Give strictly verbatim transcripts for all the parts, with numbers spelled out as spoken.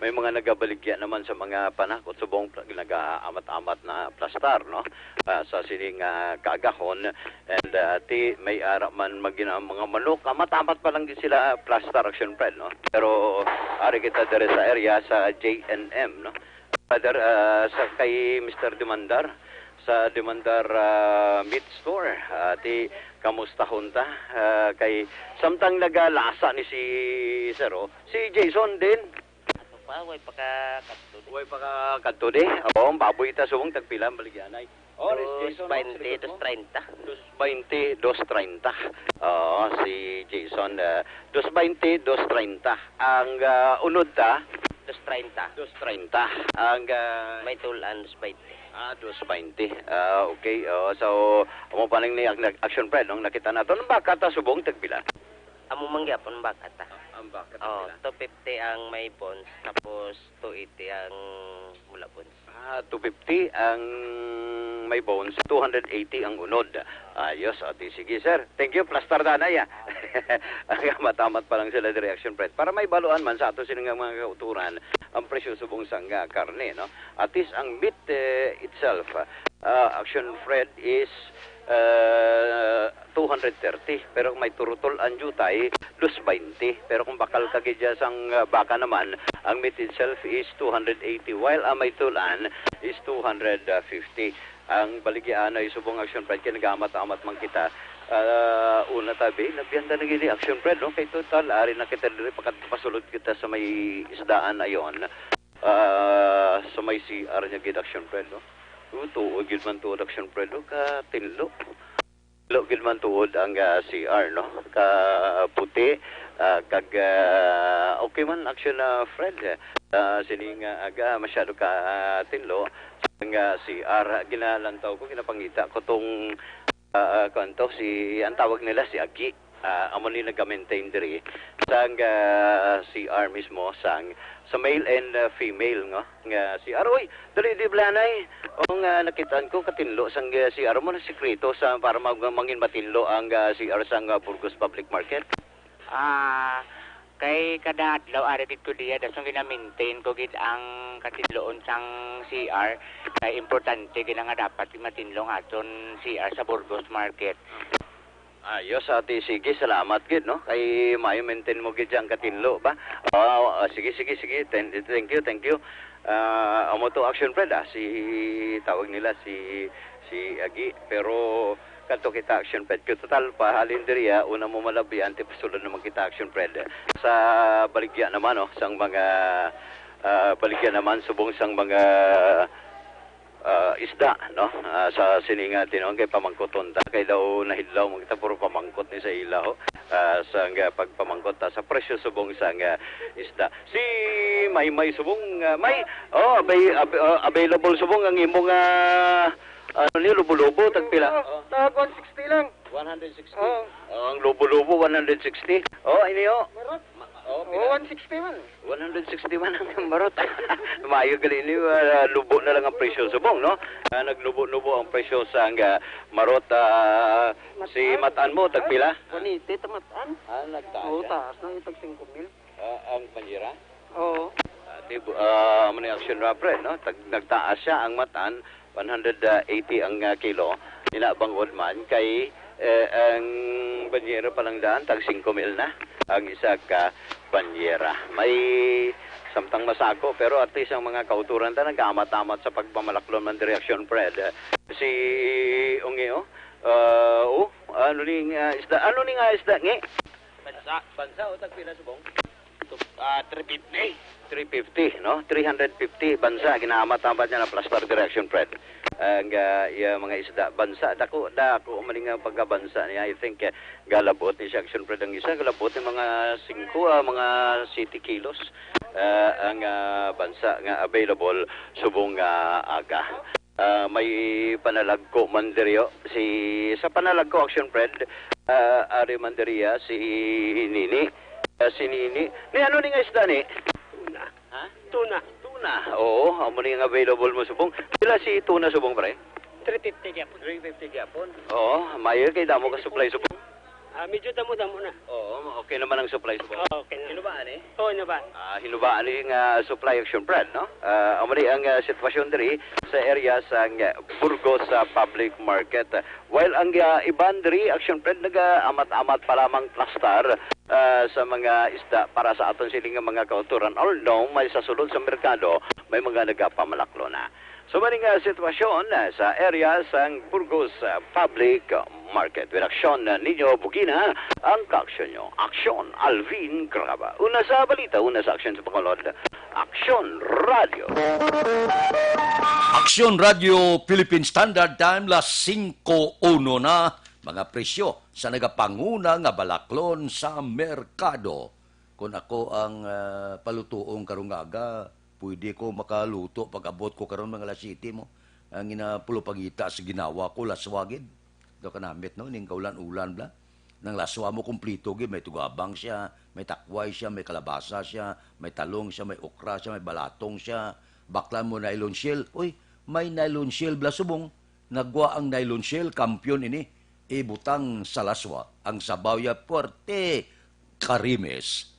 May mga nagabaligya naman sa mga panakot subong pla-, nagaamat-amat na plastar, no? Ah, sa sining, ah, kaagahon. And, ah, ti may ara man magina-, mga manok, amat-amat pa lang gid sila plastar, Action Fred, no? Pero ari kita diri sa area sa J N M, no? Father, ah, sa kay Mister Demandar, sa Demandar, ah, Meat Store, ah, ti kamustahon ta, ah, kay samtang nagalasa ni si Sir, oh, si Jason din. Ato pa, way pa ka kadto di. Way pa ka kadto di. Oo, ang baboy ta subong tagpila ang baligyanay. Oh, Jason, oh, bainte, likod mo. Dos treinta. Dos bainte, dos treinta. Oo, si Jason, ah, dos bainte, dos treinta. Ang, ah, unod ta? Dos treinta. Dos treinta. Ang, ah, may tulan, dos bainte. Ah, dos bainte. Ah, okay. Oh, so, amo pa lang ni Ac-, Action Fred, nung nakita nato. Ang baka ta subong, tagpila? Amo man gyapon ang baka ta. Ah, ang baka ta Oh, pila? Two fifty ang may bones, tapos two eighty ang wala bones. Ah, two fifty ang may bones, two hundred eighty ang unod. Ayos, ati, sige, sir. Thank you, plastar danay, ah. Ang amat-amat pa lang sila diri, Action Fred. Para may baluan man sa ato sini nga mga kauturan, ang presyo subong sang, ah, karne, no? At least ang meat, eh, itself, ah, Action Fred, is, ah, two hundred thirty. Pero kung may turutol ang jutay, dos bainte. Pero kung bakal ka gid sang, ah, baka naman, ang meat itself is two hundred eighty, while ang may tulan is two hundred fifty. Ang baligyaanay subong, Action Fred, kay nagamat-amat man kita. Ah, una ta, be, nabiyanda na gini, Action Fred, no? Kay total, ari na kita diri, pakat-, pasulod kita sa may isdaan ayon. Ah, sa may C R niya gid, Action Fred, no? Oh, tuod gid man tuod, Action Fred, no? Katinlo. Lo gid man tuod ang, ah, C R, no? Ka puti, ah, kag, ah, okay man, Action, ah, Fred, eh. Ah, sining, ah, aga, masyado ka, ah, tinlo. Ang, ah, C R, ginalantaw ko, ginapangita ko tong, ah, ah, kuwan to, si, ang tawag nila si Agi. Ah, amo ni naga-maintain diri. Sang, ah, C R mismo, sang, sa male and, ah, female, no? Nga C R, uy, dali, di blanay. O nga, nakitaan ko, katinlo sang, ah, C R mo na sikreto sa, para mag-, mangin matinlo ang, ah, C R sang, ah, Burgos Public Market. Ah, kay kada adlaw, ari dito diya, dasong gina-maintain ko gid ang katinloon sang C R. Kay importante gid nga dapat matinlo ang aton C R sa Burgos Market. Ayos, ati, sige, salamat gid, no? Kay maayo maintain mo gid ang katinlo ba? Oh, ah, sige, sige, sige. Thank, thank you, thank you. Ah, amo to, Action Fred, ah. Si, tawag nila si, si Agi. Pero kadto kita, Action Fred. Kay total, pahalin diri, ah, una mo malabi, anti pasulod naman kita, Action Fred. Sa baligya naman, no, sang mga, ah, baligya naman, subong sang mga, ah, isda, no? Ah, sa sini nga tinuon kay pamangkuton ta, kay daw nahidlaw man kita, puro pamangkot ni sa ila, ho. Ah, sa nga pagpamangkot ta sa presyo subong sa nga isda. Si Maymay subong, ah, May, oh, abay-, ab-, ah, available subong ang imo nga, ano ni, lubo-lubo, tagpila? Oh, tag one sixty lang. One hundred sixty. Oh. Oh, ang lubo-lubo, one hundred sixty. Oh, ini, oh. Marot. Ma-, oh, Oh, pila? One sixty man. One hundred sixty-one ang marot. Maayo gali ni, ah, lubo na lang ang presyo subong, no? Ah, naglubo-lubo ang presyo sa ang, ah, marot, ah, si Matan. Matan mo, tagpila? One eighty ta Matan. Ah, nagtaas Oo, siya. Taas na, itag singko mil. Ah, ang panjira? Oo. Ah, di bu-, ah, amo ni Action Rapper, no? Tag-, nagtaas siya ang Matan, one hundred eighty ang, ah, kilo. Ina bangod man kay, eh, ang banyera pa lang daan, tag singko mil na ang isa ka banyera. May samtang masako, pero at least ang mga kauturan ta nag-amat-amat sa pagpamalaklon man direksyon, Fred. Si Ungi, oh, ah, oh, ano ni nga isda? Ano ni nga isda, Ngi? Bansa. Bansa, o, tagpila subong? Ah, three fifty. Three fifty, no? Three hundred fifty, bansa, ginaamat-amat niya na plastar direksyon, Fred. Ang, ah, iya mga isda, bansa, dako, dako, maling nga pagkabansa niya. I think, eh, galabot ni siya, Action Fred, ang isa, galabot ni mga singko, ah, mga siyete kilos, ah, ang, ah, bansa nga available subong nga aga. Ah, may panalagko man diri, oh. Si, sa panalagko, Action Fred, ah, ari man diri, ah, si Nini. Ah, si Nini. Ni, ano ni nga isda ni? Tuna. Ha? Tuna. Tuna. Oo, amo ni nga available mo subong. Pila si tuna subong, pre? Three fifty gyapon. Three fifty gyapon. Oo, mayo kay damo ka supply subong. Ah, medyo damo-damo na. Oo, okay naman ang supply sa bawang. Oo, okay na. Hinubaan eh. Oo, ano ba? Ah, hinubaan ni nga supply, Action Brad, no? Ah, amo ni ang ah, sitwasyon diri sa area sa ah, Burgos sa public market. While ang ah, iban diri, Action Brad, nagaamat-amat pa lamang plastar ah, sa mga isda para sa aton siling nga mga kauturan. Although may sa sulod sa merkado, may mga nagapamalaklo na. So, mani nga sitwasyon ah, sa area sang Burgos ah, Public Market. With aksyon ah, ninyo, bugina ang kaaksyon nyo. Aksyon, Alvin Craba. Una sa balita, una sa aksyon sa Bacolod. Aksyon Radio. Aksyon Radio Philippine Standard Time, las singko uno na. Mga presyo sa nagapanguna nga balaklon sa merkado. Kung ako ang ah, palutuong karong aga, pwede ko makaluto pag-abot ko karon mga alas siyete mo. Ang ginapulupangita sa ginawa ko, laswa gid. Daw kanamit, no? Ning kaulan-ulan bla. Nang laswa mo, kumplito gid. May tugabang siya, may takway siya, may kalabasa siya, may talong siya, may okra siya, may balatong siya. Baklan mo nylon shell. Uy, may nylon shell bla subong. Nagwa ang nylon shell, kampiyon ini. Ibutang sa laswa. Ang sabaw ya puwerte, karimes.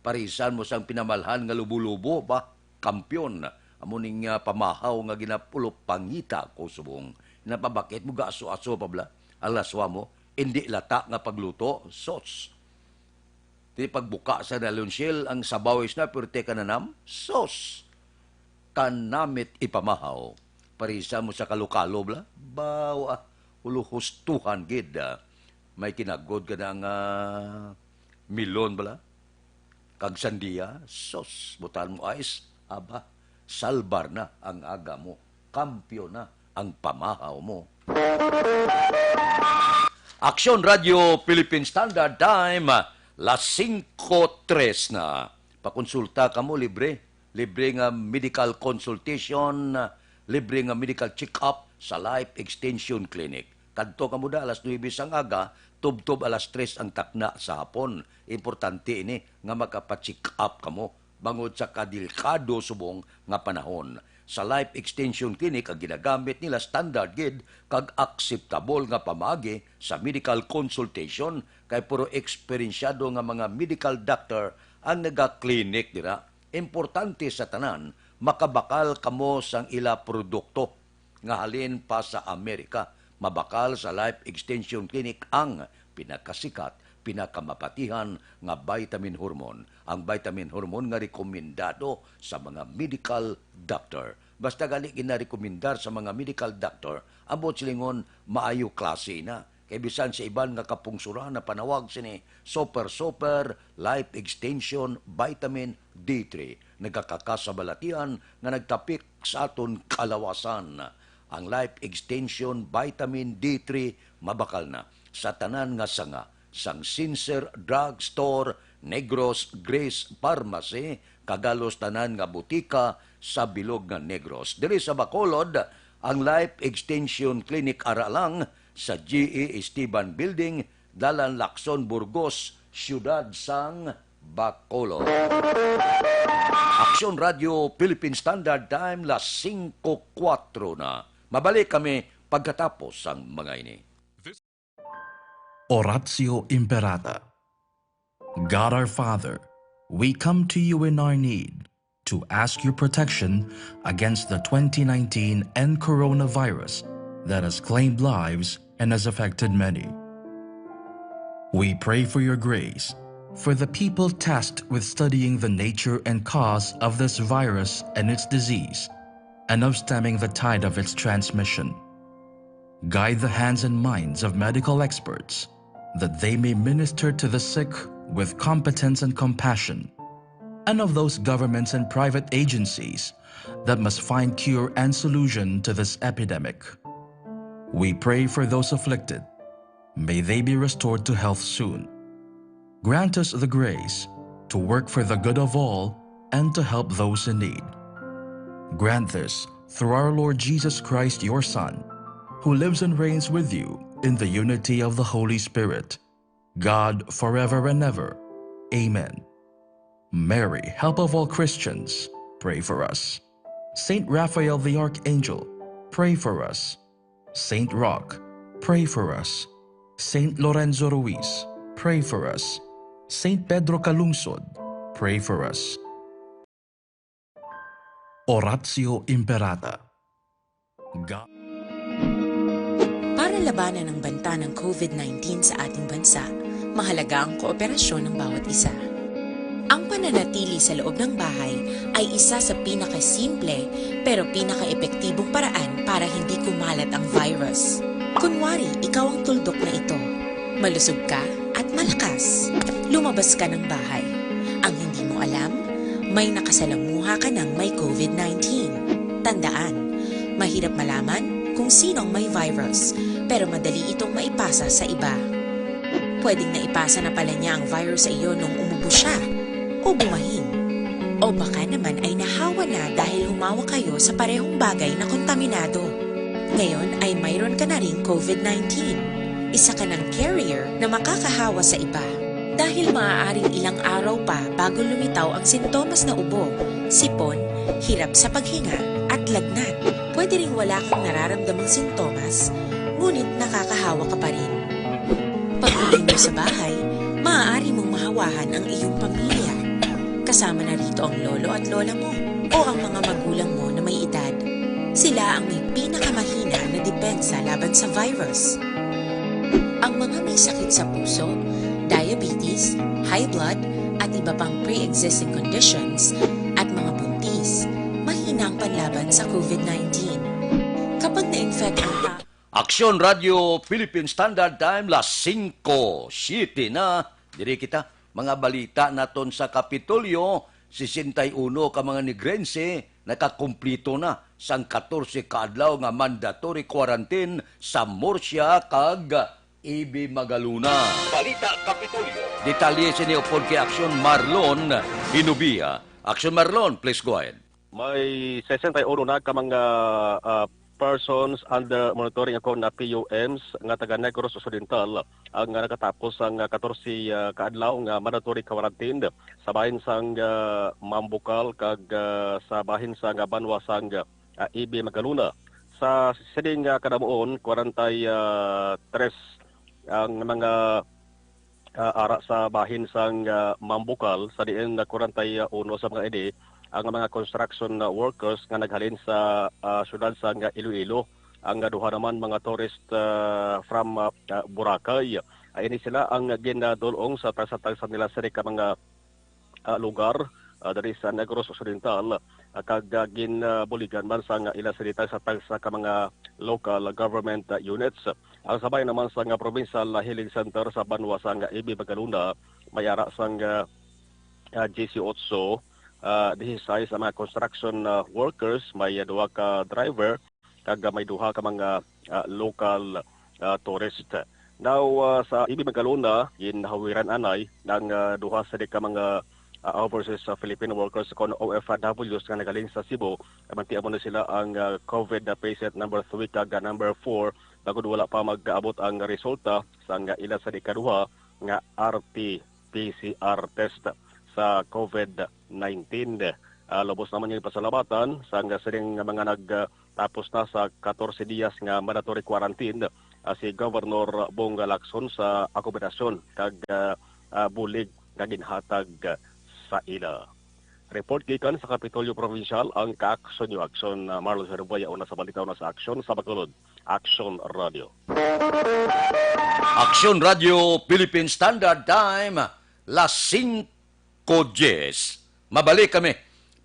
Parisan mo sang pinamalhan nga lubo-lubo ba? Kampiyon. Amo ning ah, pamahaw nga ginapulupangita ko subong. Napabakit mo gaaso-aso pa bla? Ang laswa mo, indi lata nga pagluto, sos. Di pagbuka sa nylon shell, ang sabaw is na, pero teka na nam, sos. Kanamit ipamahaw. Parisa mo sa kalokalo bla? Baw, ah, uluhustuhan gid. Ah. May kinagod ka na nga milon bla? Kag sandiya, sos, butan mo ice, aba, salbar na ang aga mo, kampyo na ang pamahaw mo. Aksyon Radio Philippine Standard Time, las singko tres na. Pakonsulta kamo libre, libre nga medical consultation, libre nga medical check-up sa Life Extension Clinic. Kadto kamo da alas nuebe sang aga, tubtob alas tres ang takna sa hapon. Importante ini nga makapacheck up kamo bangod sa kadelikado subong nga panahon. Sa Life Extension Clinic ang ginagamit nila standard gid kag akseptable nga pamaagi sa medical consultation, kay puro eksperensyado nga mga medical doctor ang naga-clinic dira. Importante sa tanan, makabakal kamo sang ila produkto nga halin pa sa Amerika. Mabakal sa Life Extension Clinic ang pinakasikat, pinakamapatihan nga vitamin hormone, ang vitamin hormone nga rekomendado sa mga medical doctor. Basta gani ginarekomendar sa mga medical doctor, ambot silingon, maayo klase na. Kay bisan sa iban nga kapungsuran napanawag sini Super Super Life Extension Vitamin D three, nagakakasabalatian nga nagtapik sa aton kalawasan. Ang Life Extension Vitamin D three mabakal na sa tanan nga sanga sang Sincere Drug Store, Negros Grace Pharmacy, kag halos tanan nga butika sa bilog nga Negros. Diri sa Bacolod, ang Life Extension Clinic ara lang sa G E Esteban Building, Dalan Lacson, Burgos, siyudad sang Bacolod. Aksyon Radio Philippine Standard Time, las singko kuwatro na. Mabalik kami pagkatapos sang mga ini. Oratio Imperata. God our Father, we come to you in our need to ask your protection against the twenty nineteen N coronavirus that has claimed lives and has affected many. We pray for your grace for the people tasked with studying the nature and cause of this virus and its disease, and of stemming the tide of its transmission. Guide the hands and minds of medical experts that they may minister to the sick with competence and compassion, and of those governments and private agencies that must find cure and solution to this epidemic. We pray for those afflicted. May they be restored to health soon. Grant us the grace to work for the good of all and to help those in need. Grant this through our Lord Jesus Christ, your Son, who lives and reigns with you in the unity of the Holy Spirit, God, forever and ever. Amen. Mary, help of all Christians, pray for us. Saint Raphael the Archangel, pray for us. Saint Roch, pray for us. Saint Lorenzo Ruiz, Pray for us. Saint Pedro Calungsod, pray for us. Oratio Imperata. Ga- Para labanan ang banta ng COVID nineteen sa ating bansa, mahalaga ang kooperasyon ng bawat isa. Ang pananatili sa loob ng bahay ay isa sa pinakasimple pero pinakaepektibong paraan para hindi kumalat ang virus. Kunwari, ikaw ang tuldok na ito. Malusog ka at malakas. Lumabas ka ng bahay. Ang hindi mo alam, may nakasalamuha ka ng may COVID nineteen. Tandaan, mahirap malaman kung sino ang may virus, pero madali itong maipasa sa iba. Pwedeng naipasa na pala niya ang virus sa iyo nung umubo siya o bumahin. O baka naman ay nahawa na dahil humawa kayo sa parehong bagay na kontaminado. Ngayon ay mayroon ka na ring COVID nineteen. Isa ka ng carrier na makakahawa sa iba. Dahil maaaring ilang araw pa bago lumitaw ang sintomas na ubo, sipon, hirap sa paghinga, at lagnat. Pwede ring wala kang nararamdamang sintomas, ngunit nakakahawa ka pa rin. Pag-uwi mo sa bahay, maaari mong mahawahan ang iyong pamilya. Kasama na rito ang lolo at lola mo o ang mga magulang mo na may edad. Sila ang may pinakamahina na depensa laban sa virus. Ang mga may sakit sa puso, diabetes, high blood, at iba pang pre-existing conditions, at mga buntis, mahina ang panlaban sa COVID nineteen. Kapag na-infect ang ta- Aksyon Radio Philippine Standard Time, las singko siete na. Diri kita, mga balita naton sa Kapitolyo, sesenta y uno ka mga Negrense nakakumplito na sang katorse ka adlaw nga mandatory quarantine sa Murcia kag Ibi Magaluna. Balita Kapitolyo. Detalye sini upod kay Aksyon Marlon Hinubia. Aksyon Marlon, please go ahead. May sesenta y uno na ka mga ah, persons under monitoring account na P U Ms nga taga Negros Occidental ang ah, nakatapos ang ah, katorse ah, ka adlaw nga mandatory quarantine sa bahin sang ah, Mambukal kag ah, sa bahin sang ah, banwa sang ah, Ibi Magaluna. Sa sining ah, kadamuon, kwarenta y tres ang mga ah, ara sa bahin sang ah, Mambukal, sa diin na kwarenta y uno sa mga ini ang mga construction ah, workers nga naghalin sa ah, siyudad sang ah, Iloilo ang ah, duha naman mga tourist ah, from ah, ah, Boracay. Ah, ini sila ang ginadul-ong sa tagsa-tagsa nila sini ka mga ah, lugar ah, diri sa Negros Occidental ah, kag ah, ginbuligan man sang ila sini tagsa-tagsa ka mga local government ah, units. Ang sabay naman sang provincial healing center sa banwa sang Ibi Magaluna may ara sang ah, ah, diyesiyotso, ah, diyesisais ang mga construction ah, workers, may ah, duha ka driver kag ah, may duha ka mga ah, local ah, tourist. Now ah, sa Ibi Magaluna, ginhawiran anay ang ah, duha sa di ka mga ah, overseas ah, Philippine workers kon O F Ws nga nagaling sa Cebu. Manti amo na sila ang ah, COVID patient number three kag ah, number four, bangod wala pa mag-abot ang resulta sang ah, ila sa ikaduha nga R T P C R test sa COVID nineteen. Ah, lubos naman nga ipasalamatan sang sining nga mga nagtapos na sa katorse diyas nga mandatory quarantine ah, si Governor Bong Lacson sa akomodasyon kag ah, ah, bulig nga ginhatag sa ila. Report gikan sa Kapitolyo Provincial ang Kaaksyon New Action. Ah, Marlon Herboya, una sa balita, una sa aksyon, sa Bacolod, Aksyon Radio. Aksyon Radio Philippine Standard Time, las singko diyes. Mabalik kami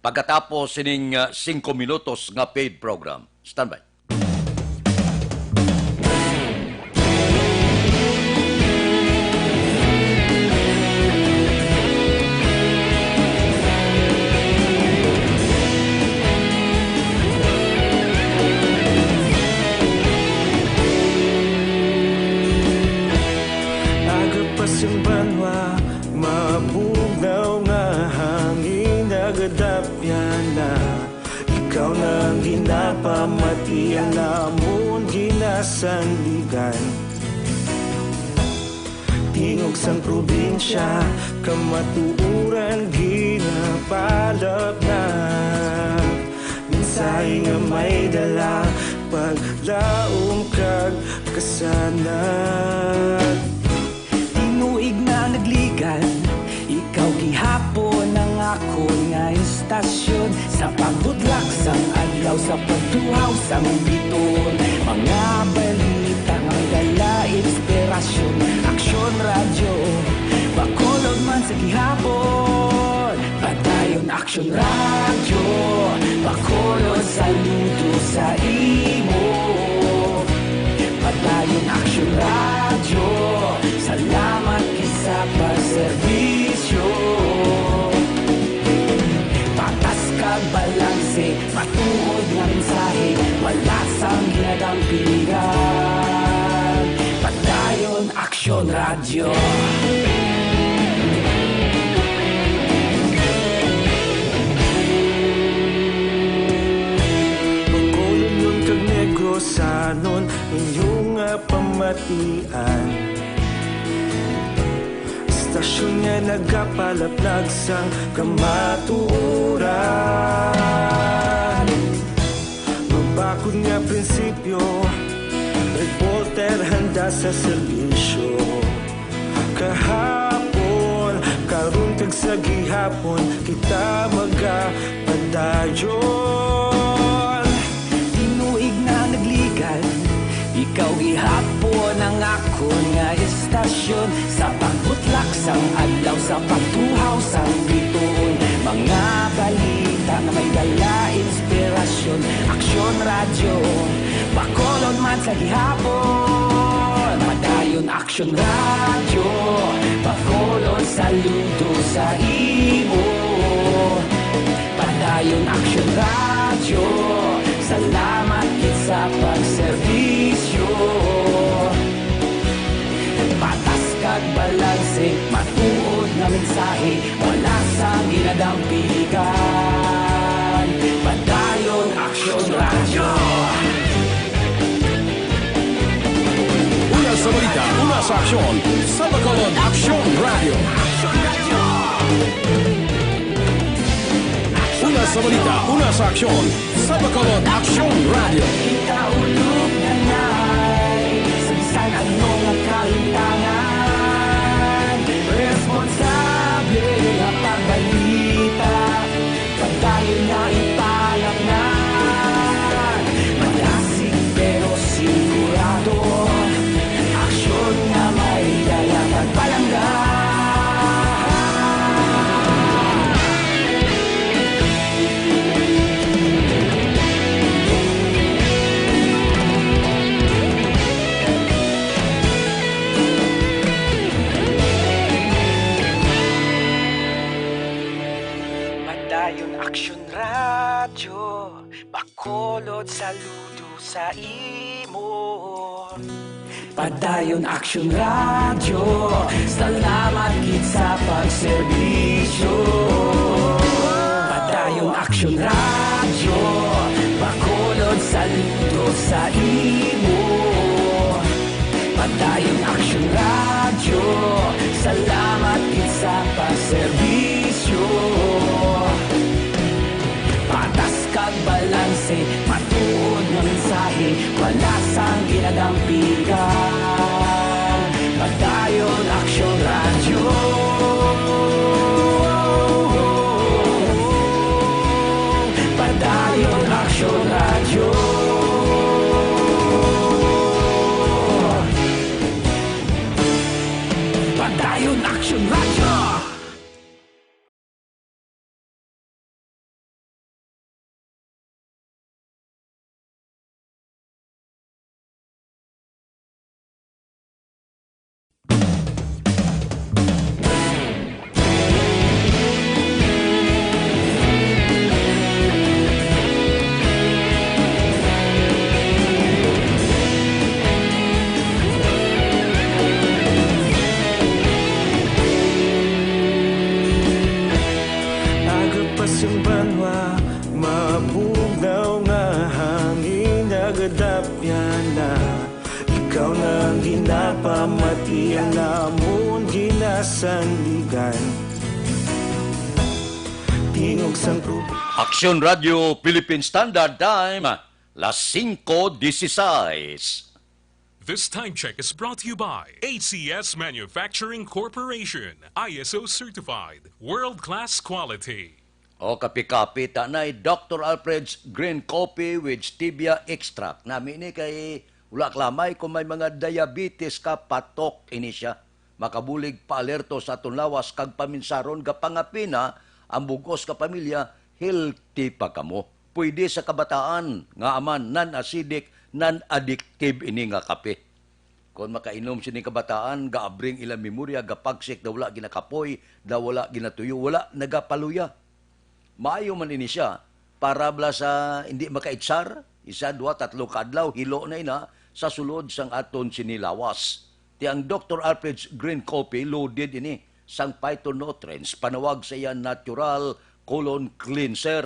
pagkatapos sining ah, singko minutos nga paid program. Standby. Agapasimbanwa, mabugnaw nga hangin, nagadapyan na. Ikaw na ang ginapamati, ang amon ginasandigan. Tingog sang probinsya, kamatuoran ginapalapnap. Mensahe nga may dala, paglaom kag kasanag. Tinuig Budlak sang adlaw sa pagtuhaw sang bituon, mga balita nga may dala inspirasyon. Aksyon Radyo, Bacolod man sa gihapon. Padayon Aksyon Radyo, Bacolod saludo sa imo. Padayon Aksyon Radyo, salamat gid sa pagserbisyo. Patas kag balanse, matuod nga mensahe, wala sang ginadampigan. Padayon Aksyon Radyo. Bacolodnon kag Negrosanon, inyo nga pamatian. Istasyon nga nagapalaplag sang kamatuoran. Mabakod nga prinsipyo, reporter handa sa serbisyo. Kahapon, karon kag sa gihapon, kita magapadayon. Tinuig na nagligad, ikaw gihapon ang akon nga istasyon. Sa pagbutlak sang adlaw, sa pagtuhaw sang bituon, mga balita nga may dala inspirasyon. Aksyon Radyo, Bacolod man sa gihapon. Padayon Aksyon Radyo, Bacolod saludo sa imo. Padayon Aksyon Radyo, salamat gid sa pagserbisyo. Patas kag balanse, matuod nga mensahe, wala sang ginadampigan. Padayon Aksyon Radyo. Una sa balita, una sa aksyon, sa Bacolod Aksyon Radyo. Una sa balita, una sa aksyon, sa Bacolod Aksyon Radyo. Kita ulog na nay, sa bisan ano nga kahitangan, responsable nga pagbalita. Padayon nga ipalapnan, malasig pero sigurado. Aksyon nga may dala kag palangga. Padayon Aksyon Radyo, Bacolod saludo sa imo. Padayon Aksyon Radyo, salamat gid sa pagserbisyo. Padayon Aksyon Radyo, Bacolod saludo sa imo. Padayon Aksyon Radyo, salamat gid sa pagserbisyo. Patas kag balanse, matuod nga mensahe, wala sang ginadampigan. Padayon Aksyon Radyo. Padayon Aksyon Radyo. Padayon Aksyon Radyo. Agapas ang banwa, mabugnaw nga hangin, nagadapyan na. Ikaw na ang ginapamati, ang amon ginasandigan. Tingog sang tubig. Aksyon Radyo Philippine Standard Time, las singko dieciséis. This time check is brought to you by A C S Manufacturing Corporation, I S O certified, world-class quality. O kape-kape, tanay, Doctor Alfred's Green Coffee with Stevia Extract. Nami ni kay wala klamay kung may mga diabetes ka, patok ini siya. Makabulig paalerto sa aton lawas kag paminsaron gapangapina ang bugos ka pamilya, healthy pa kamo. Pwede sa kabataan nga aman non-acidic, non-addictive ini nga kape. Kon makainom sini kabataan, gaabring ilang memorya, gapagsik daw wala ginakapoy, daw wala ginatuyo, wala nagapaluya. Maayo man ini siya para bala sa hindi makaitsar, isa, dua, tatlo ka adlaw, hilo na ina sa sulod sang aton sini lawas. Ti ang Doctor Alfred's Green Coffee loaded ini sang phytonutrients, panawag sa iya natural colon cleanser.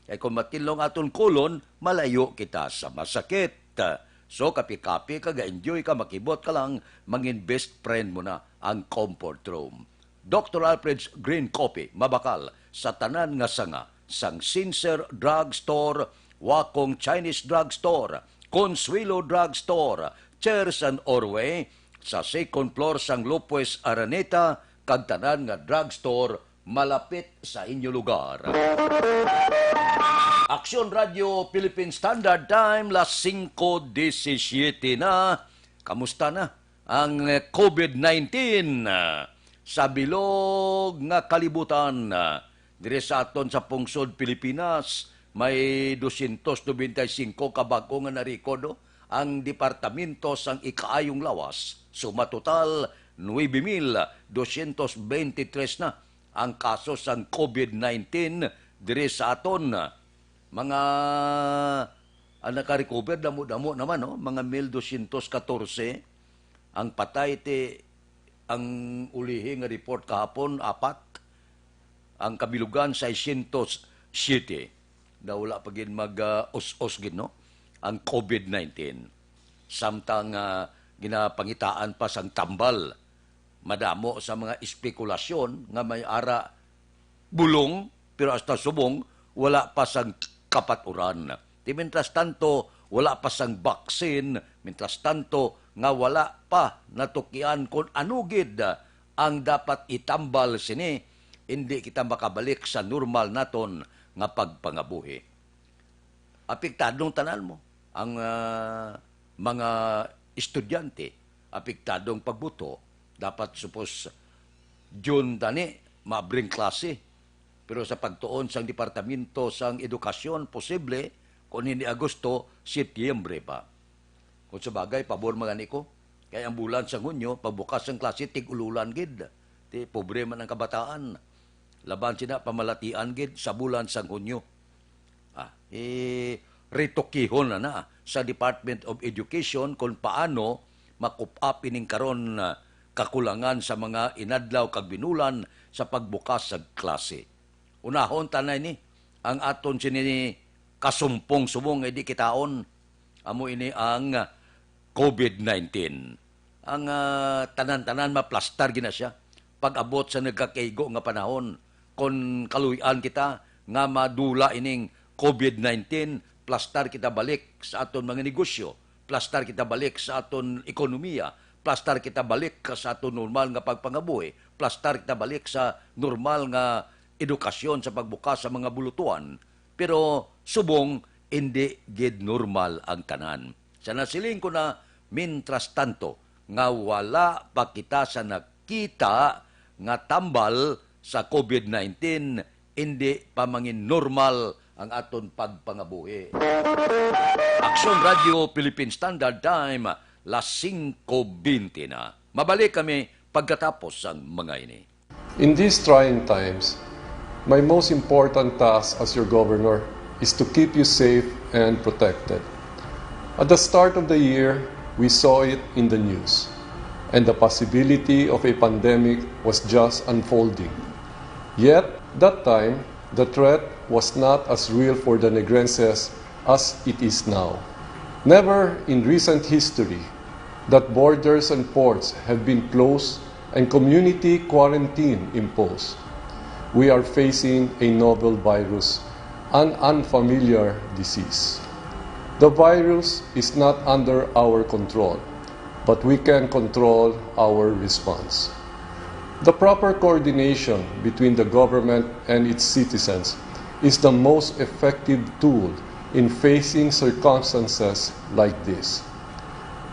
Kay kung matinlong aton colon, malayo kita sa masakit. So, kape-kape ka, ga-enjoy ka, makibot ka lang, mangin best friend mo na ang comfort room. Doctor Alfred's Green Coffee, mabakal sa tanan nga sanga, sang Sincere Drug Store, Wakong Chinese Drug Store, Consuelo Drug Store, Chairs and Orway, sa second floor sang Lopez Araneta, kag tanan nga drug store malapit sa inyo lugar. Aksyon Radio Philippine Standard Time, las singko disisiyete na. Kamusta na ang covid nineteen sa bilog nga kalibutan? Diri sa aton sa pungsod Pilipinas, may dosyentos nobenta y singko ka bag-o nga na-record, oh, ang Departamento sang Ikaayong Lawas. Suma total, nuebe mil dosyentos beintitres na ang kaso sang covid nineteen diri sa aton. Mga ang naka-recover, damo-damo naman, no? Mga mil dosyentos katorse. Ang patay, ti, ang ulihi nga report kahapon, apat. Ang kabilugan, seiscientos siete. Daw wala pa gid mag, ah, us-us gid, no? Ang covid nineteen. Samtang, ah, ginapangitaan pa sang tambal. Madamo sa mga espekulasyon nga may ara bulong, pero hasta subong wala pa sang kapaturan. Ti, mientras tanto, wala pa sang vaccine, mientras tanto nga wala pa natukian kon ano gid ang dapat itambal sini, hindi kita makabalik sa normal naton nga pagpangabuhi. Apektadong tanan mo. Ang, ah, mga estudyante, apektadong pagbuto. Dapat supos June tani, maabring klase. Pero sa pagtuon sang Departamento sang Edukasyon, posible kung hindi Agosto, Setyembre pa. Kung sa bagay, pabor man gani ko. Kay ang bulan sang Hunyo, pagbukas sang klase, tig-ululan gid. Ti, pobre man ang kabataan. Laban sina pamalatian gid sa bulan sang Hunyo. Ah, eh, retokihon na na sa Department of Education kung paano makup-up ining karon, ah, kakulangan sa mga inadlaw kag binulan sa pagbukas sa klase. Unahon ta na ini, ang aton sini kasumpong-subong nga di kitaon, amo ini ang covid nineteen. Ang, ah, tanan-tanan maplastar gina siya. Pag-abot sa nagakaigo nga panahon, kon kaluy-an kita nga madula ining covid nineteen, plastar kita balik sa aton mga negosyo, plastar kita balik sa aton ekonomiya, plastar kita balik sa aton normal nga pagpangabuhi, plastar kita balik sa normal nga edukasyon sa pagbukas sa mga bulutuan. Pero subong, indi gid normal ang tanan. Sa nasiling ko na, mientras tanto, nga wala pa kita sa nakita nga tambal sa covid nineteen, indi pa mangin normal ang aton pagpangabuhi. Aksyon Radio Philippine Standard Time, las singko bente na. Mabalik kami pagkatapos sang mga ini. In these trying times, my most important task as your governor is to keep you safe and protected. At the start of the year, we saw it in the news, and the possibility of a pandemic was just unfolding. Yet, that time, the threat was not as real for the Negrenses as it is now. Never in recent history that borders and ports have been closed and community quarantine imposed. We are facing a novel virus, an unfamiliar disease. The virus is not under our control, but we can control our response. The proper coordination between the government and its citizens is the most effective tool in facing circumstances like this.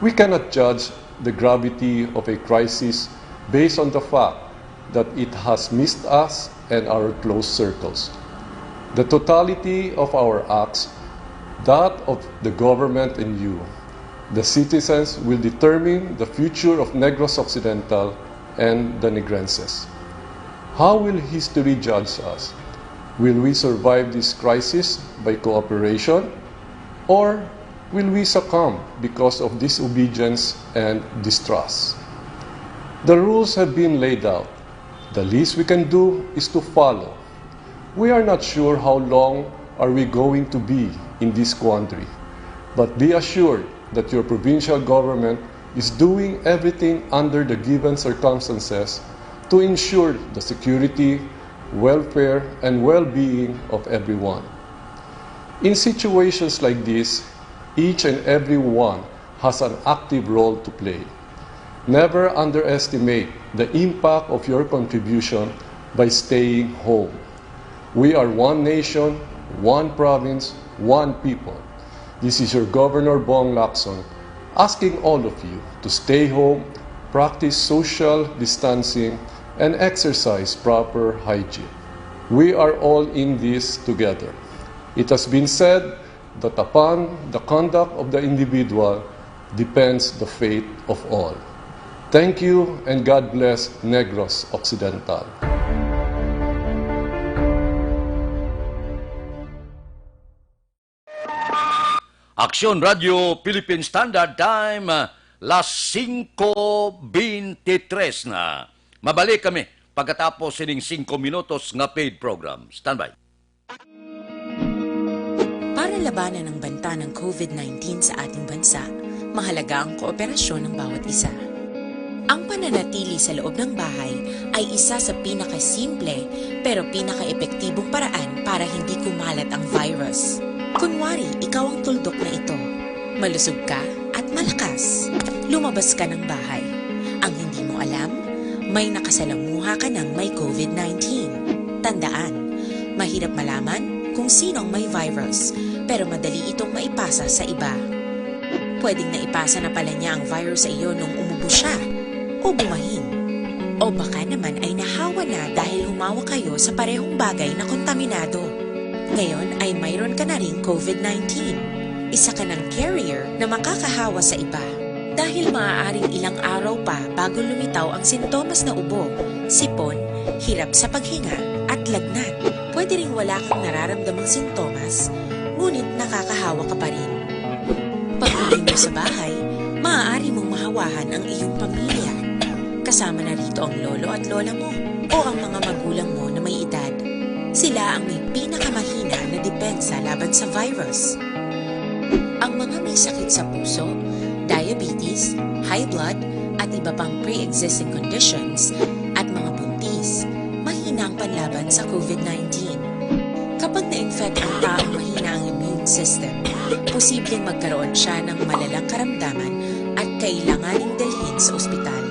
We cannot judge the gravity of a crisis based on the fact that it has missed us and our close circles. The totality of our acts, that of the government and you, the citizens, will determine the future of Negros Occidental and the Negrenses. How will history judge us? Will we survive this crisis by cooperation, or will we succumb because of disobedience and distrust? The rules have been laid out. The least we can do is to follow. We are not sure how long are we going to be in this quandary, but be assured that your provincial government is doing everything under the given circumstances to ensure the security, welfare, and well-being of everyone. In situations like this, each and every one has an active role to play. Never underestimate the impact of your contribution by staying home. We are one nation, one province, one people. This is your Governor Bong Lacson asking all of you to stay home, practice social distancing, and exercise proper hygiene. We are all in this together. It has been said that upon the conduct of the individual depends the fate of all. Thank you and God bless Negros Occidental. Aksyon Radio Philippine Standard Time, las singko beintitres na. Mabalik kami pagkatapos sining singko minutos nga paid program. Standby. Para labanan ang banta ng COVID nineteen sa ating bansa, mahalaga ang kooperasyon ng bawat isa. Ang pananatili sa loob ng bahay ay isa sa pinakasimple pero pinakaepektibong paraan para hindi kumalat ang virus. Kunwari, ikaw ang tuldok na ito. Malusog ka at malakas. Lumabas ka ng bahay. Ang hindi mo alam, may nakasalamuha ka ng may COVID nineteen. Tandaan, mahirap malaman kung sino ang may virus, pero madali itong maipasa sa iba. Pwedeng naipasa na pala niya ang virus sa iyo nung umubo siya o bumahin. O baka naman ay nahawa na dahil humawak kayo sa parehong bagay na kontaminado. Ngayon ay mayroon ka na ring COVID nineteen. Isa ka ng carrier na makakahawa sa iba. Dahil maaaring ilang araw pa bago lumitaw ang sintomas na ubo, sipon, hirap sa paghinga, at lagnat. Pwede ring wala kang nararamdamang sintomas, ngunit nakakahawa ka pa rin. Pag-uwi mo sa bahay, maaari mong mahawahan ang iyong pamilya. Kasama na rito ang lolo at lola mo o ang mga magulang mo na may edad. Sila ang may pinakamahina na depensa laban sa virus. Ang mga may sakit sa puso, diabetes, high blood, at iba pang pre-existing conditions, at mga buntis, mahina ang panlaban sa COVID nineteen. Kapag na-infect ang taong mahina ang immune system, posibleng magkaroon siya ng malalang karamdaman at kailanganing dalhin sa ospital.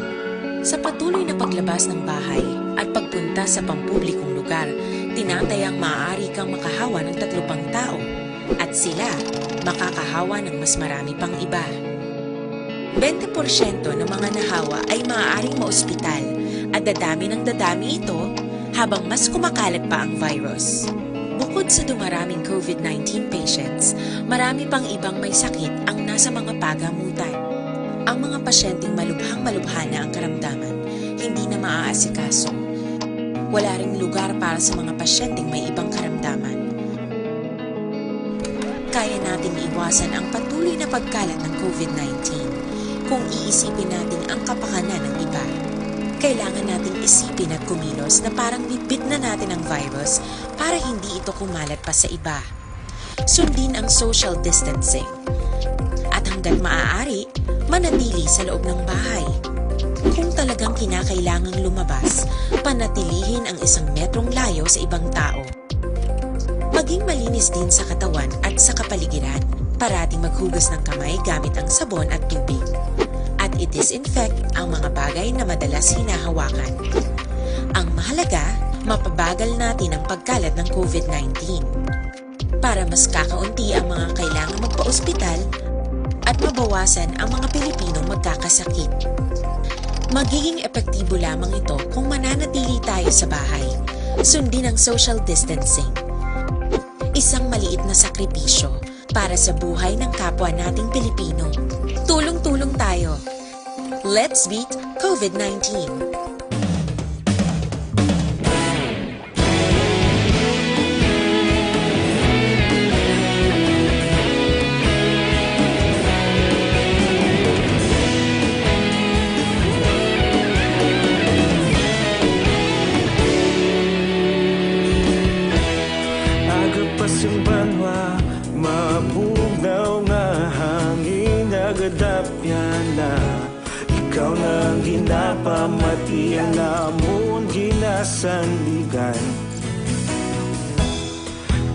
Sa patuloy na paglabas ng bahay at pagpunta sa pampublikong lugar, tinatayang maaari kang makahawa ng tatlo pang tao at sila makakahawa ng mas marami pang iba. Bente porsyento ng mga nahawa ay maaaring maospital at dadami ng dadami ito habang mas kumakalat pa ang virus. Bukod sa dumaraming COVID nineteen patients, marami pang ibang may sakit ang nasa mga pagamutan. Ang mga pasyenteng malubhang-malubha na ang karamdaman, hindi na maaasikaso. Wala ring lugar para sa mga pasyenteng may ibang karamdaman. Kaya nating iwasan ang patuloy na pagkalat ng COVID nineteen kung iisipin natin ang kapakanan ng iba. Kailangan nating isipin at kumilos na parang bitbit na natin ang virus para hindi ito kumalat pa sa iba. Sundin ang social distancing. At hanggat maaari, manatili sa loob ng bahay. Kung talagang kinakailangang lumabas, panatilihin ang isang metrong layo sa ibang tao. Maging malinis din sa katawan at sa kapaligiran. Parating maghugas ng kamay gamit ang sabon at tubig. At i-disinfect ang mga bagay na madalas hinahawakan. Ang mahalaga, Mapabagal natin ang pagkalat ng COVID nineteen para mas kakaunti ang mga kailangan magpa-ospital at mabawasan ang mga Pilipinong magkakasakit. Magiging epektibo lamang ito kung mananatili tayo sa bahay, sundin ang social distancing. Isang maliit na sakripisyo para sa buhay ng kapwa nating Pilipino. Tulong-tulong tayo. Let's beat COVID nineteen. Agapas ang banwa, mabugnaw nga hangin, nagadapyan na. Ikaw na ang ginapamati, ang amon ginasandigan.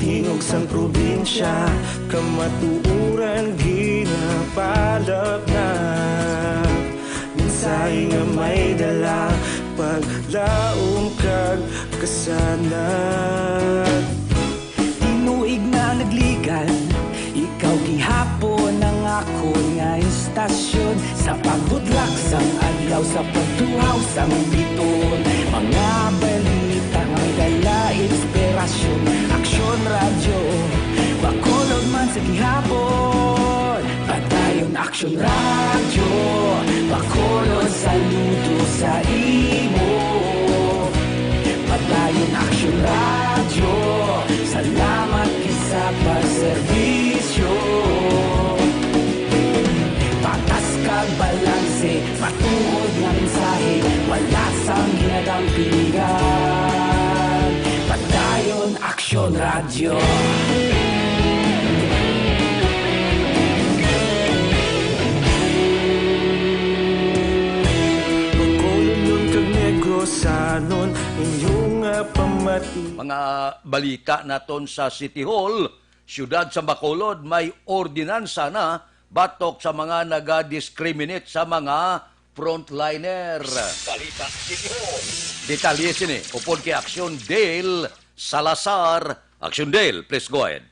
Tingog sang probinsya, kamatuoran ginapalapnap. Mensahe nga may dala, paglaom kag kasanag. Tinuig na nagligan, ikaw gihapon ang akon nga istasyon. Sa pagbudlak sang adlaw, sa pagtuhaw sang biton, mga balita nga dala inspirasyon. Aksyon Radyo, Bacolod man sa gihapon. Padayon Aksyon Radyo, Bacolod, saludo sa imo. Padayon Aksyon Radyo, salamat gid sa pagserbisyo. Patas kag balanse, matuod nga mensahe, wala sang ginadampingan. Padayon Aksyon Radyo. Bacolodnon kag Negrosanon, inyo nga pamati. Mga balita naton sa City Hall, siyudad sa Bacolod, may ordinansa na batok sa mga naga-discriminate sa mga frontliner. Balita City Hall. Detalye sini upod kay Aksyon Dale Salazar. Aksyon Dale, please go ahead.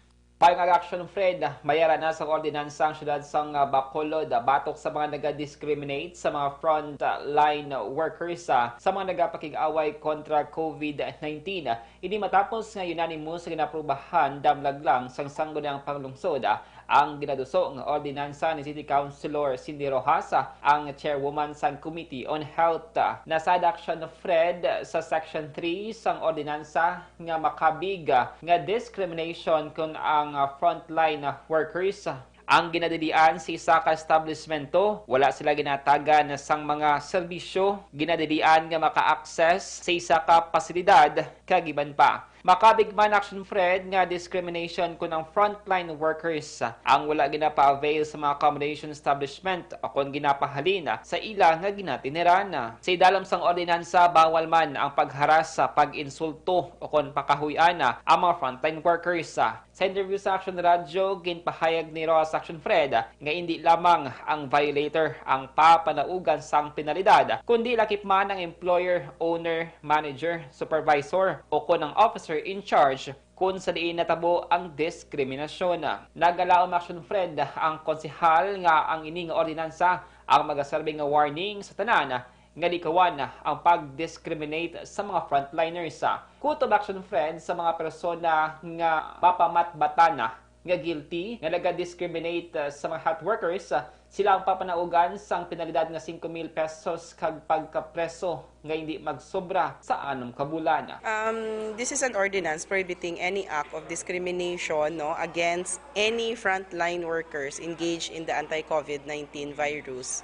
Mayong aga, Aksyon Fred, mayara na sang ordinansa ang siyudad sang, ah, Bacolod, ah, batok sa mga naga-discriminate sa mga front, ah, line workers, ah, sa mga nagapakig-away kontra COVID nineteen. Ini matapos nga unanimous nga ginaprubahan damlag lang sang Sangguniang Panglungsod, ah, ang ginaduso nga ordinansa ni City Councilor Cindy Rojas, ah, ang chairwoman sang Committee on Health. Nasad, Aksyon Fred, sa Section three sang ordinansa nga makabig, ah, nga discrimination kon ang, ah, frontline, ah, workers, ah, ang ginadilian sa isa ka establishmento, wala sila ginatagan sang mga serbisyo, ginadilian nga maka-access sa isa ka pasilidad, kag iban pa. Makabig man, Aksyon Fred, nga discrimination kon ang frontline workers ang wala ginapa-avail sa mga accommodation establishment o kon ginapahalin sa ila nga ginatiniran. Sa idalom sang ordinansa, bawal man ang pagharas, pag-insulto o kon pakahuy-an ang mga frontline workers. Sa interview sa Aksyon Radyo, ginpahayag ni Rojas, Aksyon Fred, nga indi lamang ang violator ang papanaugan sang penalidad, kundi lakip man ang employer, owner, manager, supervisor, o kon ang officer in charge kon sa diin natabo ang diskriminasyon. Nagalaom, Aksyon Fred, ang konsehal nga ang ini nga ordinansa ang magaserbi nga warning sa tanan nga likawan ang pag-discriminate sa mga frontliners. Kutob, Aksyon Fred, sa mga persona nga mapamatbatan nga guilty nga naga-discriminate, uh, sa mga health workers, uh, sila ang papanaugan sang penalidad nga singko mil pesos kag pagkapreso nga hindi magsobra sa anom ka bulan. Um, this is an ordinance prohibiting any act of discrimination, no, against any frontline workers engaged in the anti-COVID nineteen virus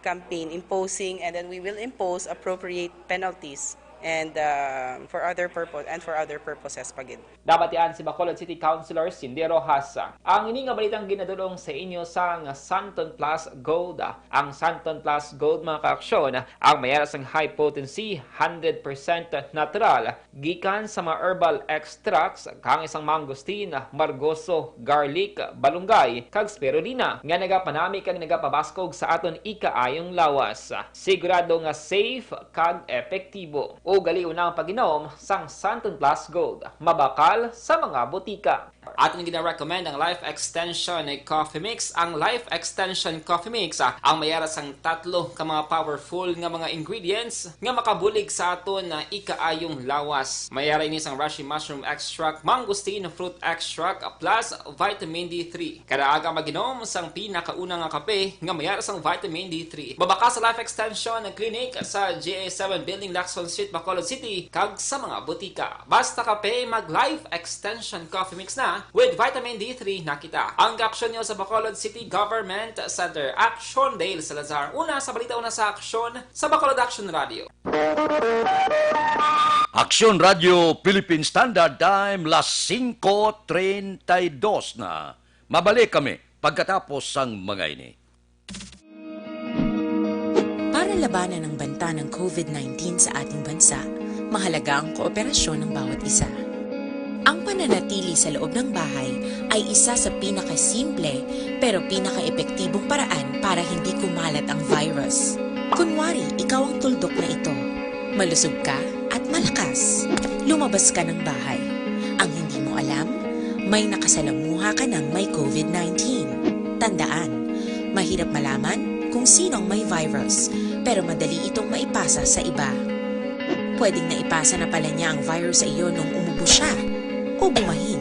campaign, imposing, and then we will impose appropriate penalties and, uh, for other purpose, and for other purposes pa gid. Nabatian si Bacolod City Councilor Cindy Rojas. Ang ini nga balitang ginadul-ong sa inyo sang Santon Plus Gold. Ang Santon Plus Gold, mga kaaksyon, ang mayara sang high potency, hundred percent natural, gikan sa mga herbal extracts kang isang mangosteen, margoso, garlic, balunggay, kag spirulina, nga nagapanami kag nagapabaskog sa aton ikaayong lawas. Sigurado nga safe kag epektibo. Ugalion na ang pag-inom sang Santon Plus Gold, mabakal sa mga botika. Aton gina-recommend ang Life Extension Coffee Mix. Ang Life Extension Coffee Mix, ah, ang may ara sang tatlo ka mga powerful nga mga ingredients nga makabulig sa aton na ikaayong lawas. May ara ini sang reishi mushroom extract, mangosteen fruit extract, plus vitamin D three. Kada aga mag-inom sang pinakauna nga kape nga may ara sang vitamin D three. Mabakal sa Life Extension Clinic sa G A seven Building, Lacson Street, Bacolod City, kag sa mga botika. Basta kape, mag Life Extension Coffee Mix na, with vitamin D three na kita. Ang kaaksyon nyo sa Bacolod City Government Center, Aksyon Dale Salazar. Una sa balita, una sa aksyon, sa Bacolod Aksyon Radio. Aksyon Radio Philippine Standard Time, las singko treinta y dos na. Mabalik kami pagkatapos sang mga ini. Para labanan ang banta ng covid nineteen sa ating bansa, mahalaga ang kooperasyon ng bawat isa. Ang pananatili sa loob ng bahay ay isa sa pinakasimple pero pinakaepektibong paraan para hindi kumalat ang virus. Kunwari, ikaw ang tuldok na ito. Malusog ka at malakas. Lumabas ka ng bahay. Ang hindi mo alam, may nakasalamuha ka ng may covid nineteen. Tandaan, mahirap malaman kung sino ang may virus, pero madali itong maipasa sa iba. Pwedeng naipasa na pala niya ang virus sa iyo nung umubo siya, o bumahin.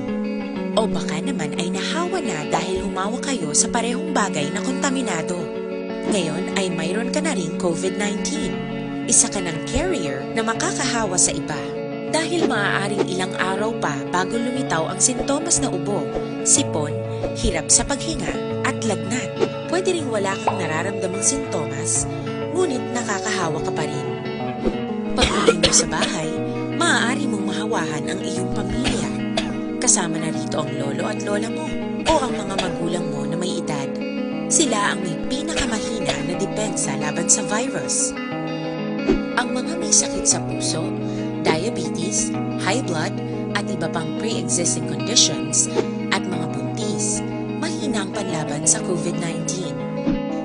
O baka naman ay nahawa na dahil humawak kayo sa parehong bagay na kontaminado. Ngayon ay mayroon ka na ring covid nineteen. Isa ka ng carrier na makakahawa sa iba. Dahil maaaring ilang araw pa bago lumitaw ang sintomas na ubo, sipon, hirap sa paghinga, at lagnat. Pwede ring wala kang nararamdamang sintomas, ngunit nakakahawa ka pa rin. Pag-uwi mo sa bahay, maaari mong mahawahan ang iyong pamilya. Kasama na rito ang lolo at lola mo o ang mga magulang mo na may edad. Sila ang may pinakamahina na depensa laban sa virus. Ang mga may sakit sa puso, diabetes, high blood, at iba pang pre-existing conditions, at mga buntis, mahina ang panlaban sa covid nineteen.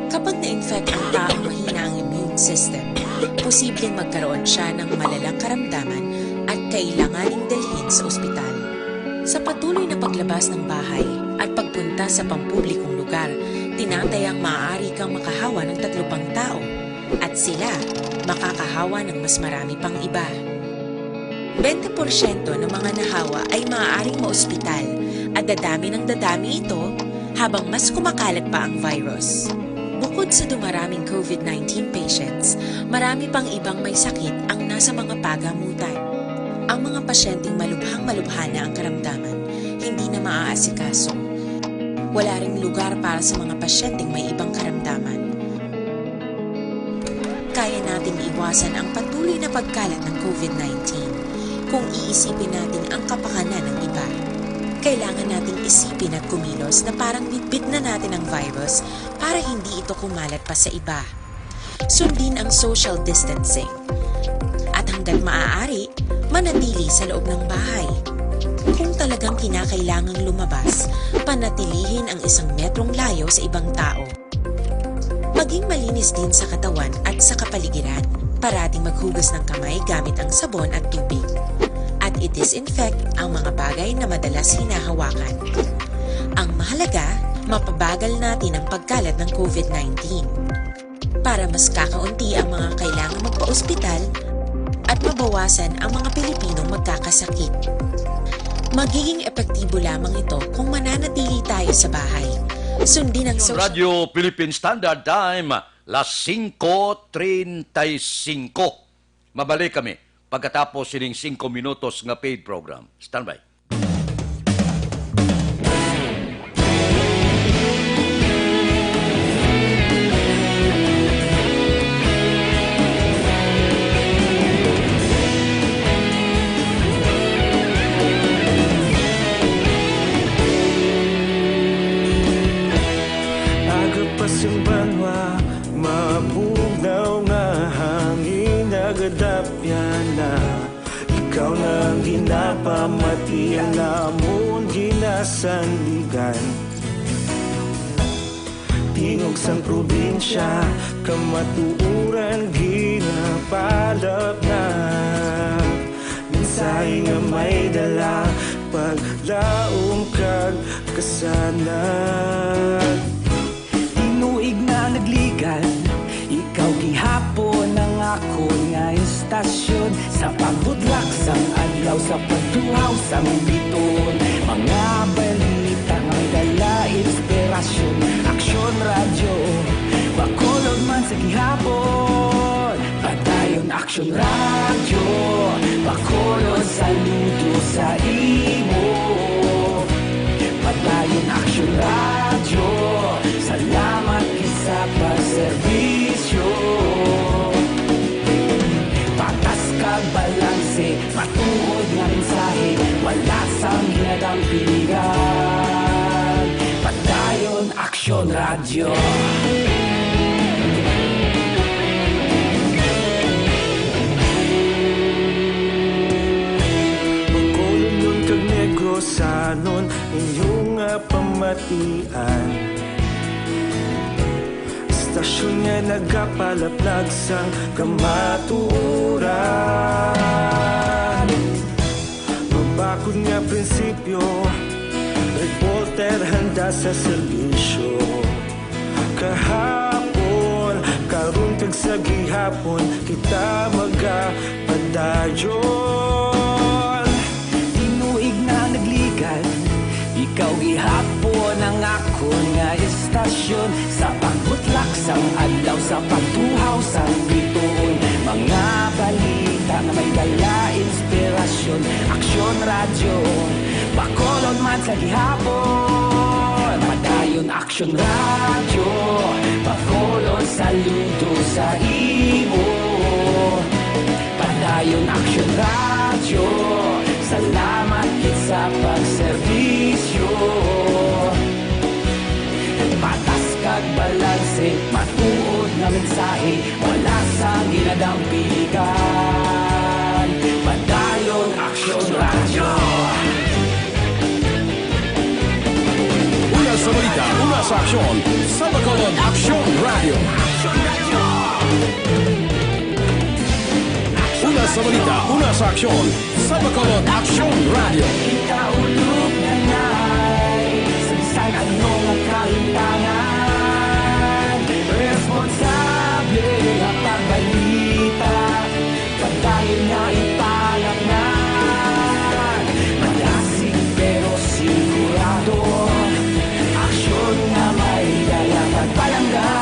Kapag na-infect ang taong mahina ang immune system, posibleng magkaroon siya ng malalang karamdaman at kailanganing dalhin sa ospital. Sa patuloy na paglabas ng bahay at pagpunta sa pampublikong lugar, tinatayang maaari kang makahawa ng tatlo pang tao, at sila makakahawa ng mas marami pang iba. Bente porsyento ng mga nahawa ay maaaring maospital at dadami ng dadami ito habang mas kumakalat pa ang virus. Bukod sa dumaraming covid nineteen patients, marami pang ibang may sakit ang nasa mga pagamutan. Ang mga pasyenteng malubhang-malubha na ang karamdaman, hindi na maaasikaso. Wala ring lugar para sa mga pasyenteng may ibang karamdaman. Kaya nating iwasan ang patuloy na pagkalat ng covid nineteen kung iisipin natin ang kapakanan ng iba. Kailangan nating isipin at kumilos na parang bitbit na natin ang virus para hindi ito kumalat pa sa iba. Sundin ang social distancing. At hanggat maaari, manatili sa loob ng bahay. Kung talagang kinakailangang lumabas, panatilihin ang isang metrong layo sa ibang tao. Maging malinis din sa katawan at sa kapaligiran. Parating maghugas ng kamay gamit ang sabon at tubig. At i-disinfect ang mga bagay na madalas hinahawakan. Ang mahalaga, mapabagal natin ang pagkalat ng covid nineteen. Para mas kakaunti ang mga kailangang magpa-ospital at mabawasan ang mga Pilipinong magkakasakit. Magiging epektibo lamang ito kung mananatili tayo sa bahay. Sundin ang social Radyo Philippine Standard Time, las singko treinta y cinco. Mabalik kami pagkatapos sining singko minutos nga paid program. Standby. Aga pa sing banwa, mabugnaw nga hangin nagadapyan na. Ikaw na ang ginapamati, ang amon ginasandigan. Tingog sang probinsya, kamatuoran ginapalabnan. Tay nga may dala, paglaom kag kasanag. Tinuig na nagligad, ikaw gihapon ang akon nga istasyon. Sa pagbudlak sang adlaw, sa pagtuhaw sang bituon, mga balita nga may dala inspirasyon. Aksyon Radyo, Bacolod man sa gihapon. Padayon Aksyon Radyo, Bacolod, saludo sa imo. Padayon Aksyon Radyo, salamat gid sa pagserbisyo. Patas kag balanse, matuod nga mensahe, wala sang ginadampigan. Padayon Aksyon Radyo. Bacolodnon kag Negrosanon, inyo nga pamatian. Istasyon nga nagapalaplag sang kamatuoran. Mabakod nga prinsipyo, reporter handa sa serbisyo. Kahapon, karon kag sa gihapon, kita magapadayon. Tinuig na nagligad, ikaw gihapon ang akon nga istasyon. Sa pagbutlak sang adlaw, sa pagtuhaw sang bituon, mga balita nga may dala inspirasyon. Aksyon Radyo, Bacolod man sa gihapon. Padayon Aksyon Radyo, Bacolod, saludo sa imo. Padayon Aksyon Radyo, salamat gid sa pagserbisyo. Patas kag balanse, matuod nga mensahe, wala sang ginadampigan. Padayon Aksyon Radyo. Una sa balita, una sa aksyon, sa Bacolod Aksyon Radyo. Una sa balita, una sa aksyon, sa Bacolod Aksyon Radyo. Ikaulog na ngay, sa bisan ano nga kahimtangan, responsable nga pagbalita, padayon nga ipalapnag. Malasig pero sigurado, aksyon nga may dala pagpalangga.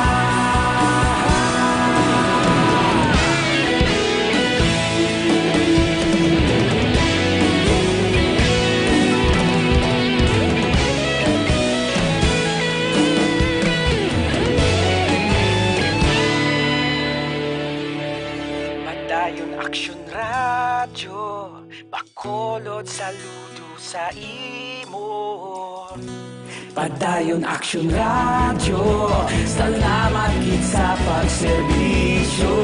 Padayon Aksyon Radyo, Bacolod, saludo sa imo. Padayon Aksyon Radyo, salamat gid sa pagserbisyo.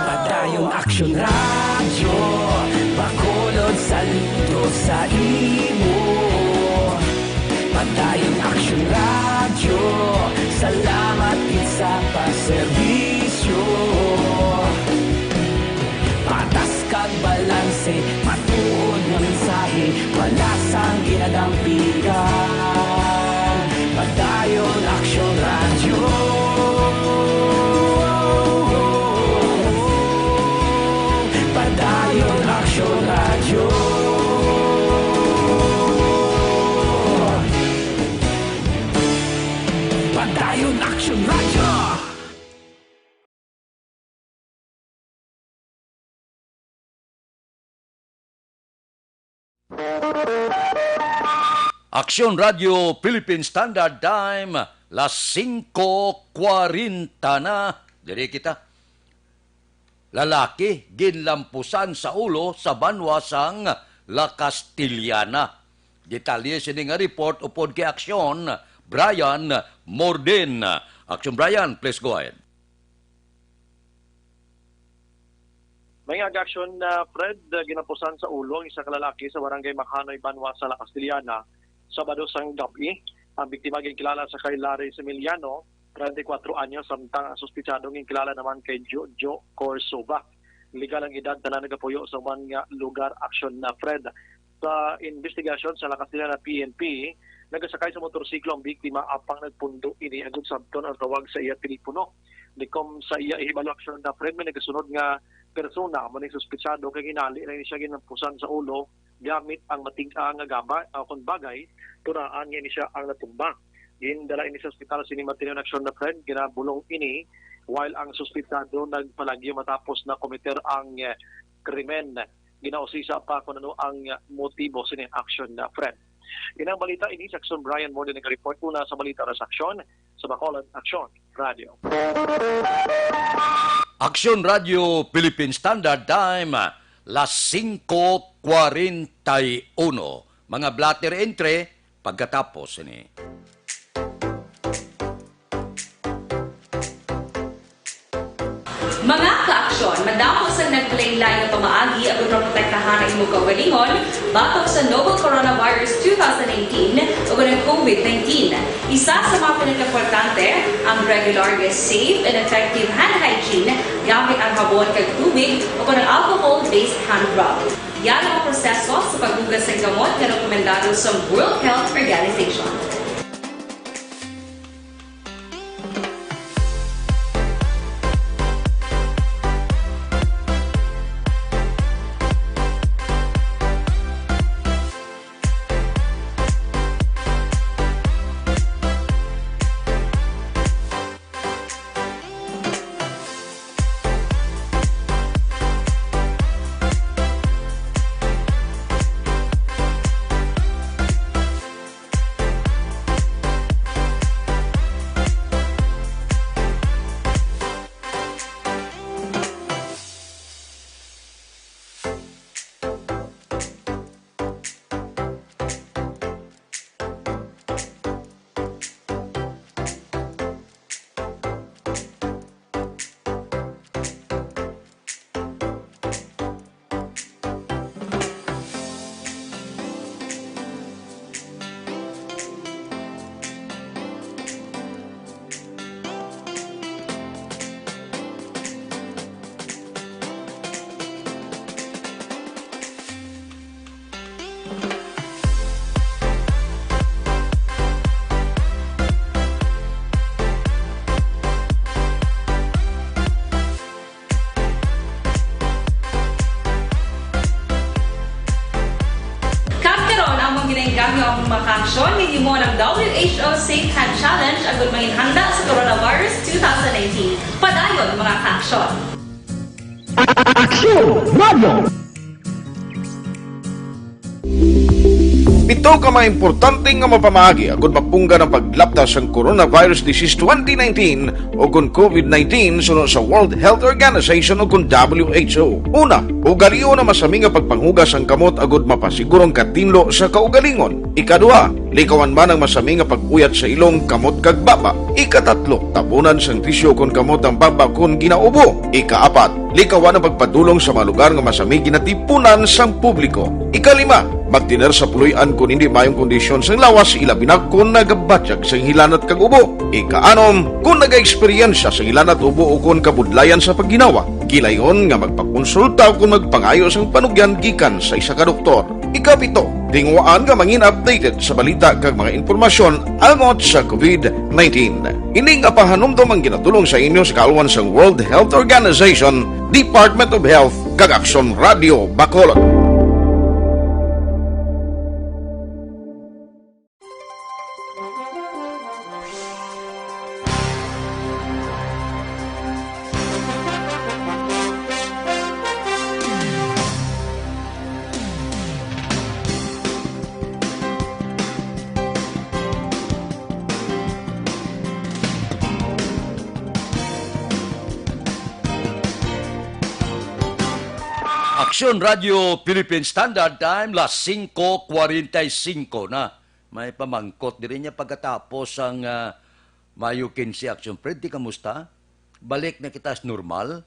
Padayon Aksyon Radyo, Bacolod, saludo sa imo. Padayon Aksyon Radyo, salamat gid sa pagserbisyo. Patas kag balanse, matuod nga mensahe, wala sang ginadampigan. Padayon Aksyon Radyo. Padayon Aksyon Radyo. Padayon Aksyon Radyo. Aksyon Radyo Philippine Standard Time, las singko kwarenta na. Diri kita. Lalaki ginlampusan sa ulo sa banwa sang La Castellana. Detalye sini nga report upod kay Aksyon, Brian Morden. Aksyon, Brian, please go ahead. May nga aksyon na, Fred, uh, ginapusan sa ulo ang isa ka lalaki sa barangay Mahanoy, banwa sa La Castellana, Sabado sang gab-i. Ang biktima ginkilala sa kay Larry Similiano, treinta y cuatro anyos, samtang ang suspitsado ginkilala naman kay Jojo Corsoba. legal ang edad, tanan nagapuyo sa uban nga lugar, Aksyon na Fred. Sa investigasyon sa Lakas Nila na P N P, nagasakay sa motorsiklo ang biktima apang nagpundo ini agud sabton ang tawag sa iya telepono. Likom sa iya ihibalo, Aksyon na Fred, may nagasunod nga persona amo ning suspitsado kay ginali na ni siya ginampusan sa ulo gamit ang matig-a nga gabay, ah, kon bagay, tunaan nga ini siya ang natumba. Gindala ini sa ospital sini matinuod, Aksyon na Fred, ginabulong ini while ang suspitsado nagpalagyo matapos na komiter ang, eh, krimen. Ginausisa pa kung ano ang motibo sini, Aksyon na Fred. Inang balita ini sa Aksyon. Brian Morden naga-report una sa balita sa Aksyon sa Bacolod, Aksyon Radio. Aksyon Radio Philippine Standard Time, las singko kwarenta y uno. Mga blotter entre pagkatapos ini. Mga kaaksyon, madamo sang naglain-lain nga pamaagi agud maprotektahan ang imo kaugalingon batok sa novel coronavirus two thousand nineteen ug ang COVID nineteen. Isa sa mga pinakaimportante ang regular nga safe and effective hand hygiene gamit ang habon kag tubig o kon ang alcohol-based hand rub. Yari ang proseso sa paghugas sang kamot nga rekomendado sa World Health Organization. Kag karon, amon ginainggangyo ang mga kaaksyon nga himo ang W H O Safe Hand Challenge agud manginhanda sa coronavirus two thousand nineteen. Padayon, mga kaaksyon. Aksyon Radio. Pito ka mga importante nga mapamaagi agud mapunggan ang paglapta sang coronavirus disease twenty nineteen o kon COVID nineteen suno sa World Health Organization o kon W H O. Una, ugalion ang masami nga pagpanghugas sang kamot agud mapasiguro ang katinlo sa kaugalingon. Ikaduha, likawan man ang masami nga pag-uyat sa ilong, kamot, kag baba. Ikatatlo, tabunan sang tisyu kon kamot ang baba kon ginaubo. Ikaapat, likawan ang pagpadulong sa mga lugar nga masami ginatipunan sang publiko. Ikalima, magtener sa puloy-an kon hindi maayong kondisyon sang lawas, ilabi na kon nagabatyag sang hilanat kag ubo. Ikaanom, kon nagaeksperyensya sang hilanat, ubo, o kon kabudlayan sa pagginawa, gilayon nga magpakonsulta o kon magpangayo sang panugyan gikan sa isa ka doktor. Ikapito, tinguhaan nga mangin-updated sa balita kag mga impormasyon alngot sa COVID nineteen. Ini nga pahanumdom ang ginatulong sa inyo sa kaalwan sang World Health Organization, Department of Health, kag Aksyon Radio Bacolod. Aksyon Radio Philippine Standard Time, las singko kwarenta y singko na. May pamangkot diri niya pagkatapos ang, ah, Mayo quince Action. Fred, di kamusta? Balik na kita sa normal?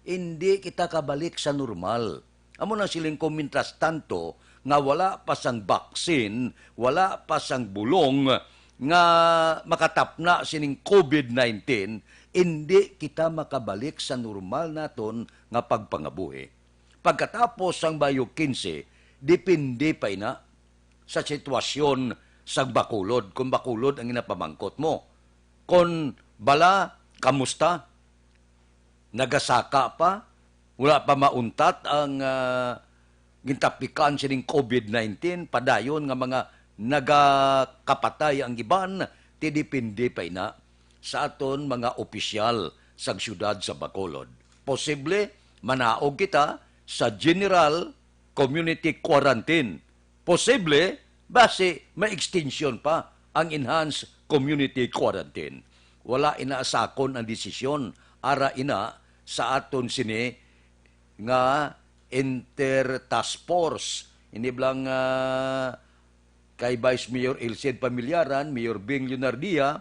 Hindi kita kabalik sa normal. Amo nang siling ko, mientras tanto, nga wala pa sang vaccine, wala pa sang bulong, nga makatapna sining COVID nineteen, indi kita makabalik sa normal naton nga pagpangabuhi. Pagkatapos sang Mayo quince, depende pa ina sa sitwasyon sang Bacolod, kung Bacolod ang ginapamangkot mo. Kon bala, kamusta? Nagasaka pa? Wala pa mauntat ang, ah, gintapikan sining COVID nineteen? Padayon nga mga nagakapatay ang iban, ti depende pa ina sa aton mga opisyal sang siyudad sa Bacolod. Posible manaog kita sa general community quarantine. Posible, basi may extension pa ang enhanced community quarantine. Wala ina sa akon ang desisyon, ara ina sa aton sini nga inter task force. Ini bala nga kay Vice Mayor Elcid Pamilyaran, Mayor Bing Leonardia,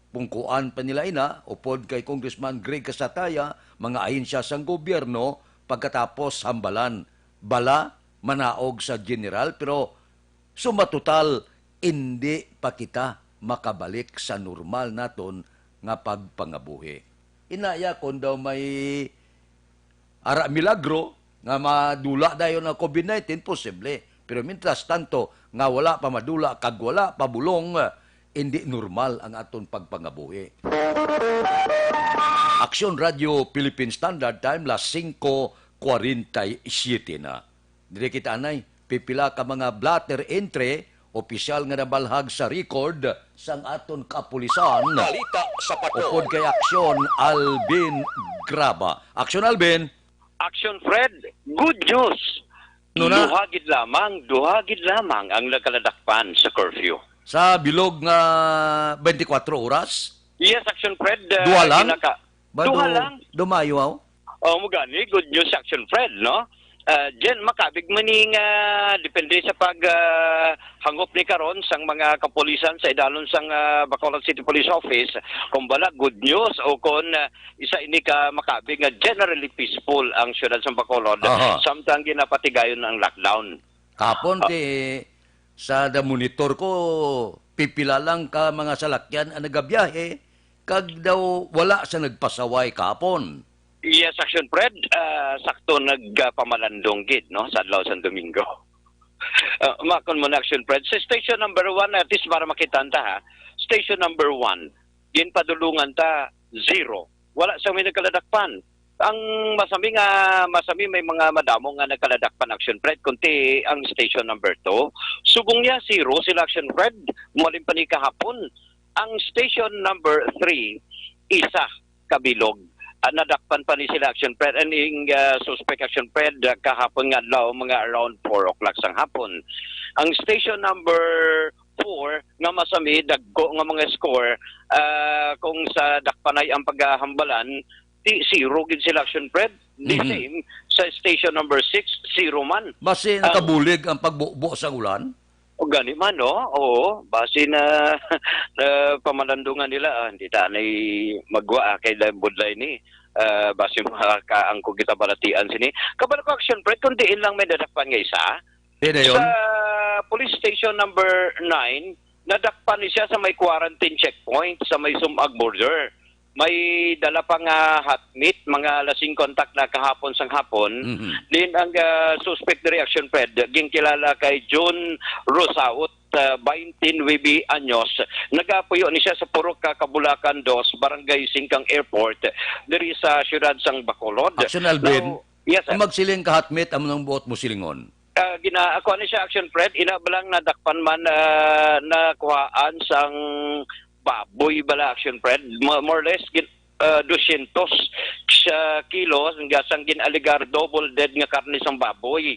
pungkuan pa nila ina, upod kay Congressman Greg Casataya, mga ahensya sang gobyerno, pagkatapos hambalan. Bala, manaog sa general, pero sumatotal, indi pa kita makabalik sa normal naton nga pagpangabuhi. Inaya kung daw may ara milagro nga madula dayon ang COVID nineteen, posible. Pero mientras tanto, nga wala pa madula kag wala pa bulong, indi normal ang aton pagpangabuhi. Aksyon Radio Philippine Standard Time, las singko kwarenta y siyete na. Diri kita anay, pipila ka mga blotter entry, opisyal nga nabalhag sa record sang aton kapulisan. Balita sa Patrol. Upod kay Aksyon Alvin Graba. Aksyon Alvin. Action Fred, good news. Ano na? Duha gid lamang, duha gid lamang ang nakaladakpan sa curfew. Sa bilog nga twenty-four oras? Yes, Action Fred, uh, Duha lang? Ginaka- Ba, Duha du-, lang. Dumayo, aw? Oh, mo gani, good news, Action Fred, no? Uh, Jen, makabig man ni nga depende sa pag, uh, hangop ni karon sang mga kapulisan sa idalom sang, uh, Bacolod City Police Office, kung bala good news o kung, uh, isa ini ka makabig nga generally peaceful ang siyudad sa Bacolod, Aha. samtang ginapatigayon ang lockdown. Kahapon, Ah. ti, sa da-monitor ko, pipila lang ka mga salakyan ang nagabiyahe, kag daw wala sa nagpasaway kahapon. Yes, Action Fred, ah, sakto nagpamalandong gid, no, sa adlaw sang Domingo. Ah, makon mo na, Action Fred. Sa station number one, at least para makita ta, ha. Station number one, ginpadulungan ta, zero. Wala sang may nagkaladakpan. Ang masami nga, masami may mga madamo nga nagkaladakpan, Action Fred, kunti ang station number two. Subong niya, zero sila, Action Fred. Malim pa ni kahapon. Ang station number three, isa kabilog. Ah, nadakpan pa ni sila, Action Fred. Ang, ah, suspect, Action Fred, ah, kahapon nga adlaw, mga around four o'clock sang hapon. Ang station number four, nga masami, dagko nga mga score, ah, kung sa dakpanay ang paghahambalan, di zero gid sila, Action Fred. The Mhm. same sa station number six, zero man. Basi Ang nakabulig ang pagbubo sa ulan? O, gani man, no? Oo, basi na, na pamalandungan nila, ah, hindi ta anay magwa, ah, kay dahil budlay ni, ah, basi makakaangkog kita balatian sini. Kabalo ko, Action Fred, kung diin lang may nadakpan nga isa. Di na yun? Sa police station number nine, nadakpan ni siya sa may quarantine checkpoint sa may Sumag border. May dala pa nga hot meat, mga alas singko ang takna kahapon sang hapon. Mhm. Din ang, ah, suspect diri, Action Fred, ginkilala kay June Rosaut, ah, twenty-nine anyos, nagapuyo ni siya sa purok ka Kabulakan dos, Barangay Singkang Airport, diri sa siyudad sang Bacolod. Action Alvin, Now, yes, sir. Kung magsiling ka hot meat, amo nang buot mo silingon? Ah, gina-, ako ni siya, Action Fred, ina ba lang nadakpan man, ah, nakuhaan sang baboy bala, Action Fred? Mo-, more or less, gin-, ah, dosyentos siya kilo, nga sang gin-alegar double dead nga karne sang baboy.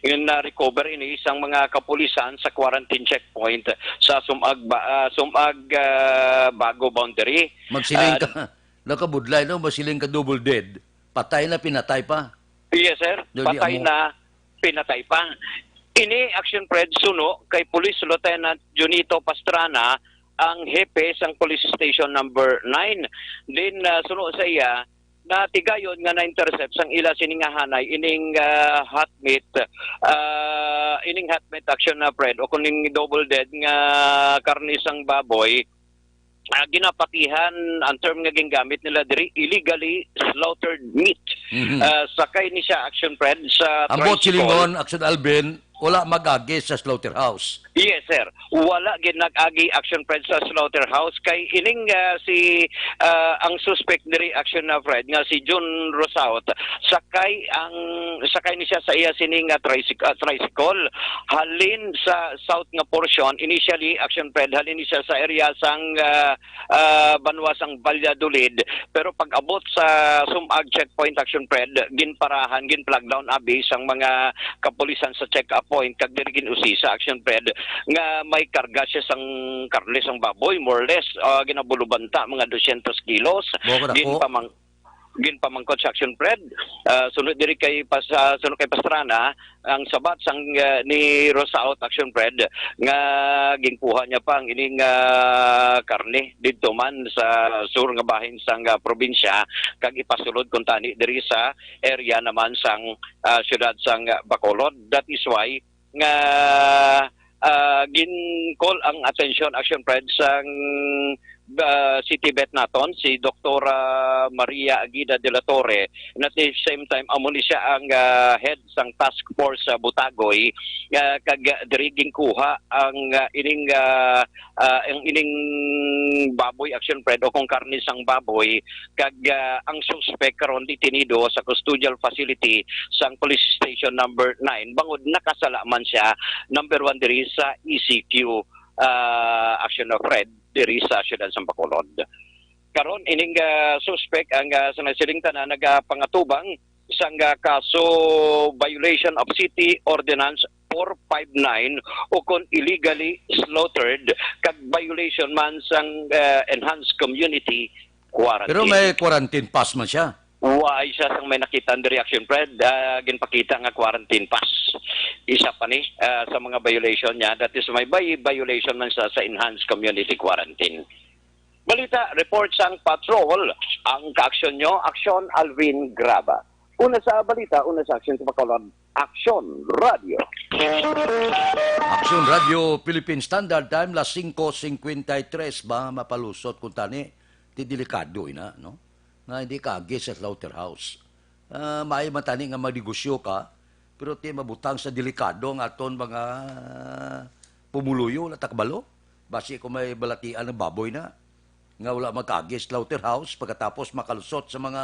Yun na-recover ini sang mga kapulisan sa quarantine checkpoint sa Sumag, ba, ah, Sumag, ah, Bago boundary. Magsiling Ah, ka, nakabudlay, no? Magsiling ka double dead. Patay na, pinatay pa. Yes, sir. Dali Patay amo. na, pinatay pa. Ini, Action Fred, suno kay Police Lieutenant Junito Pastrana, ang hepe sang Police Station number nine. Then, ah, suno sa iya, natigayon nga na-intercept sang ila sini nga hanay ining, ah, hot meat, ah, ining hot meat, Action, ah, Fred, o kuning double dead nga karne sang baboy, ah, ginapatihan. Ang term nga gingamit nila diri, illegally slaughtered meat. Mhm. Ah, sakay ni siya, Action Fred, sa Ambot tricycle. Silingon, Action Alvin, wala mag-agi sa slaughterhouse. Yes, sir. Wala gid nag-agi, Action Fred, sa slaughterhouse. Kay ining, ah, si, ah, ang suspect diri, Action, ah, Fred, nga si Jun Rosaut, sakay ang, sakay ni siya sa iya sining, ah, tricyc-, ah, tricycle. Halin sa south nga portion, initially, Action Fred, halin ni siya sa area sang, ah, ah, banwa sang Valladolid. Pero pag-abot sa Sumag checkpoint, Action Fred, ginparahan, gin-flag down abi sang mga kapulisan sa check-up point, kag diri gin-usisa, Action Fred, nga may karga siya sang karne sang baboy, more or less, ah, ginabulubanta mga dosyentos kilos. Mao ka dako. Ginpamang-, ginpamangkot sa, Action Fred, ah, sunod diri kay Pas-, ah, sunod kay Pastrana, ang sabat sang, ah, ni Rosaut, Action Fred, nga ginkuha niya pa ang ining, ah, karne didto man sa sur nga bahin sang, ah, probinsya, kag ipasulod kuntani diri sa area naman sang, ah, siyudad sang, ah, Bacolod. That is why nga, ah, gin-call ang atensyon, Action Fred, sang, ah, City Vet naton, si Doktora Maria Aguida de la Torre, and at the same time, amo ni siya ang, ah, head sang task force sa Butagoy, ah, kag diri ginkuha ang, ah, ining, ah, ah, ang ining baboy, Action Fred, o kung karne sang baboy, kag, ah, ang suspek karon detenido sa custodial facility sang Police Station Number Nine, bangod nakasala man siya, number one, diri sa E C Q, ah, Action, Fred, diri sa siyudad sang Bacolod. Karon, ining, ah, suspek ang, ah, sa nasiling tanan nagapangatubang sang, ah, kaso violation of City Ordinance four five nine o kon illegally slaughtered kag violation man sang, ah, enhanced community quarantine. Pero may quarantine pass man siya. Wa siya sang may nakita diri, Action Fred. Ah, ginpakita nga quarantine pass. Isa pa ni, ah, sa mga violation niya. That is, may vi-, violation man sa, sa enhanced community quarantine. Balita, report sang patrol. Ang kaaksyon nyo, Aksyon Alvin Graba. Una sa balita, una sa Aksyon sa Bacolod, Aksyon Radio. Aksyon Radio, Philippine Standard Time, las singko singkwenta y tres ba, mapalusot kung tani, ti delikado ina, no? Nga hindi ka agi sa slaughterhouse. Ah, maayo man tani nga magnegosyo ka, pero ti mabutang sa delikado ang aton mga pumuluyo, wala ta kabalo. Basi kung may balatian ng baboy na, nga wala magkaagi sa slaughterhouse, pagkatapos makalusot sa mga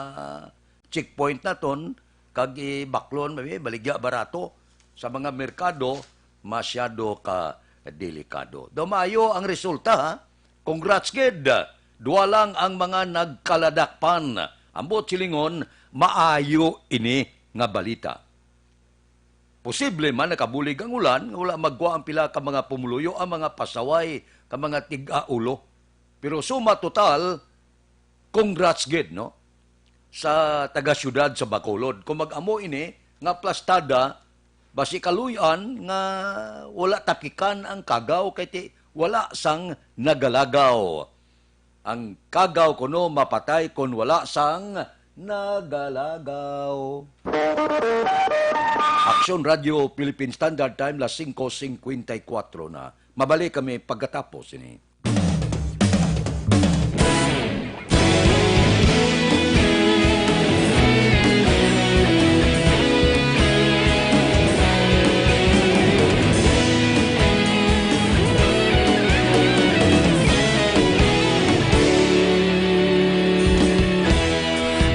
checkpoint naton, kag ibaklon, may baligya barato sa mga merkado, masyado ka delikado. Daw maayo ang resulta, ha? Congrats gid. Duwa lang ang mga nagkaladakpan. Ambot silingon, maayo ini nga balita. Posible man nakabulig ang ulan nga wala magwa ang pila ka mga pumuluyo, ang mga pasaway, ka mga tig-aulo. Pero suma total, congrats gid, no, sa taga-siyudad sa Bacolod. Kung mag-amo ini nga plastada, basi kaluy-an nga wala tapikan ang kagaw kay ti wala sang nagalagaw. Ang kagaw kuno mapatay kon wala sang nagalagaw. Aksyon Radio Philippine Standard Time, las singko singkwenta y kuwatro na. Mabalik kami pagkatapos ini.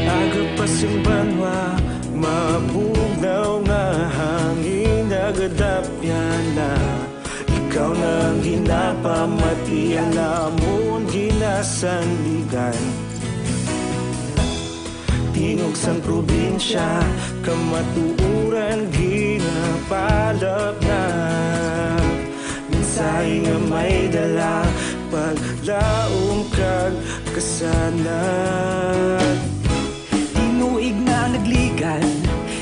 Aga pa sing banwa, mabugnaw nga hangin nagadapyan na. Ikaw na ang ginapamati, ang amon ginasandigan. Tingog sang probinsya, kamatuoran ginapalapnap. Mensahe nga may dala, paglaom kag kasanag. Tinuig na nagligan,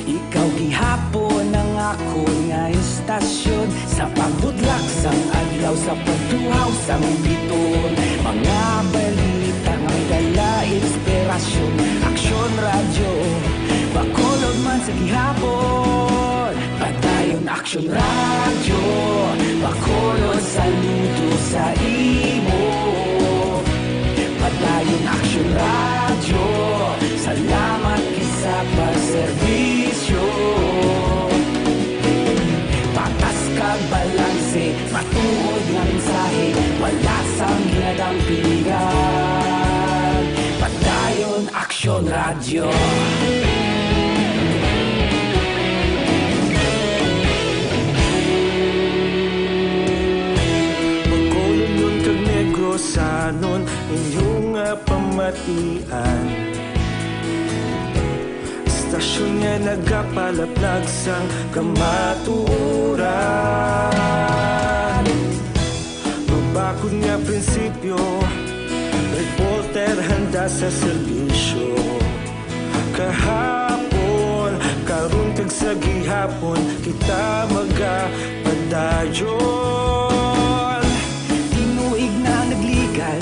ikaw gihapon ang akon nga istasyon. Sa pagbudlak sang adlaw, sa pagtuhaw sang biton, mga balita nga may dala inspirasyon. Aksyon Radio. Aksyon Radyo, Bacolod, saludo sa imo. Padayon Aksyon Radyo, salamat gid sa pagserbisyo. Patas kag balanse, matuod nga mensahe, wala sang ginadampigan. Padayon Aksyon Radyo. Bacolodnon kag Negrosanon, inyo nga pamatian. Estasyon nga nagapalaplag sang kamatuoran. Mabakod nga prinsipyo, reporter handa sa serbisyo. Kahapon, karon kag sa gihapon, kita magapadayon. Tinuig na nagligad,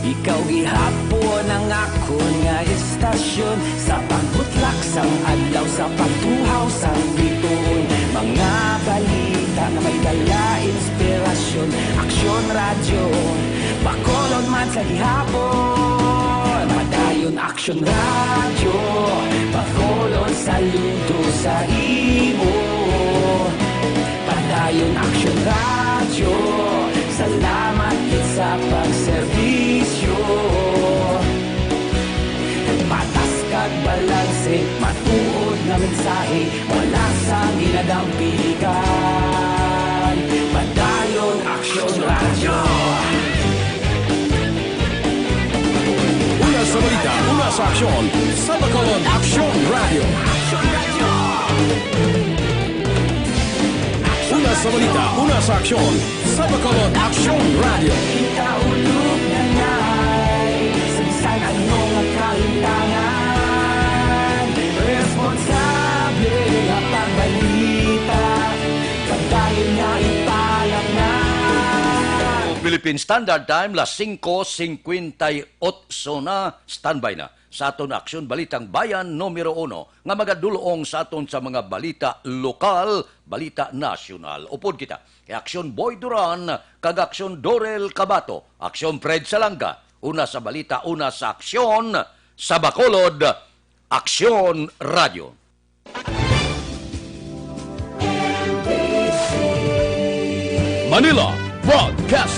ikaw gihapon ang akon nga istasyon. Sa pagbutlak sang adlaw, sa pagtuhaw sang bituon, mga balita nga may dala inspirasyon. Aksyon Radyo, Bacolod man sa gihapon. Padayon Aksyon Radyo, Bacolod, saludo sa imo. Padayon Aksyon Radyo, salamat gid sa pagserbisyo. Patas kag balanse, matuod nga mensahe, wala sang ginadampigan. Padayon Aksyon Radyo. Una sa balita, una sa aksyon, sa Bacolod Aksyon Radyo. Una sa balita, una sa aksyon, sa Bacolod Aksyon Radyo. Kita ulog na ngay, sa bisan ano nga kalimtangan, responsable nga pagbalita, kadayon nga ipalamnan. Philippine Standard Time, las singko singkwenta y otso na, standby na sa aton Aksyon Balitang Bayan numero uno nga magadulong sa aton sa mga balita lokal, balita nasyonal. Upod kita kay Aksyon Boy Duran kag Aksyon Dorel Cabato, Aksyon Fred Salanga, una sa balita, una sa aksyon, sa Bacolod, Aksyon Radyo. Manila Broadcasting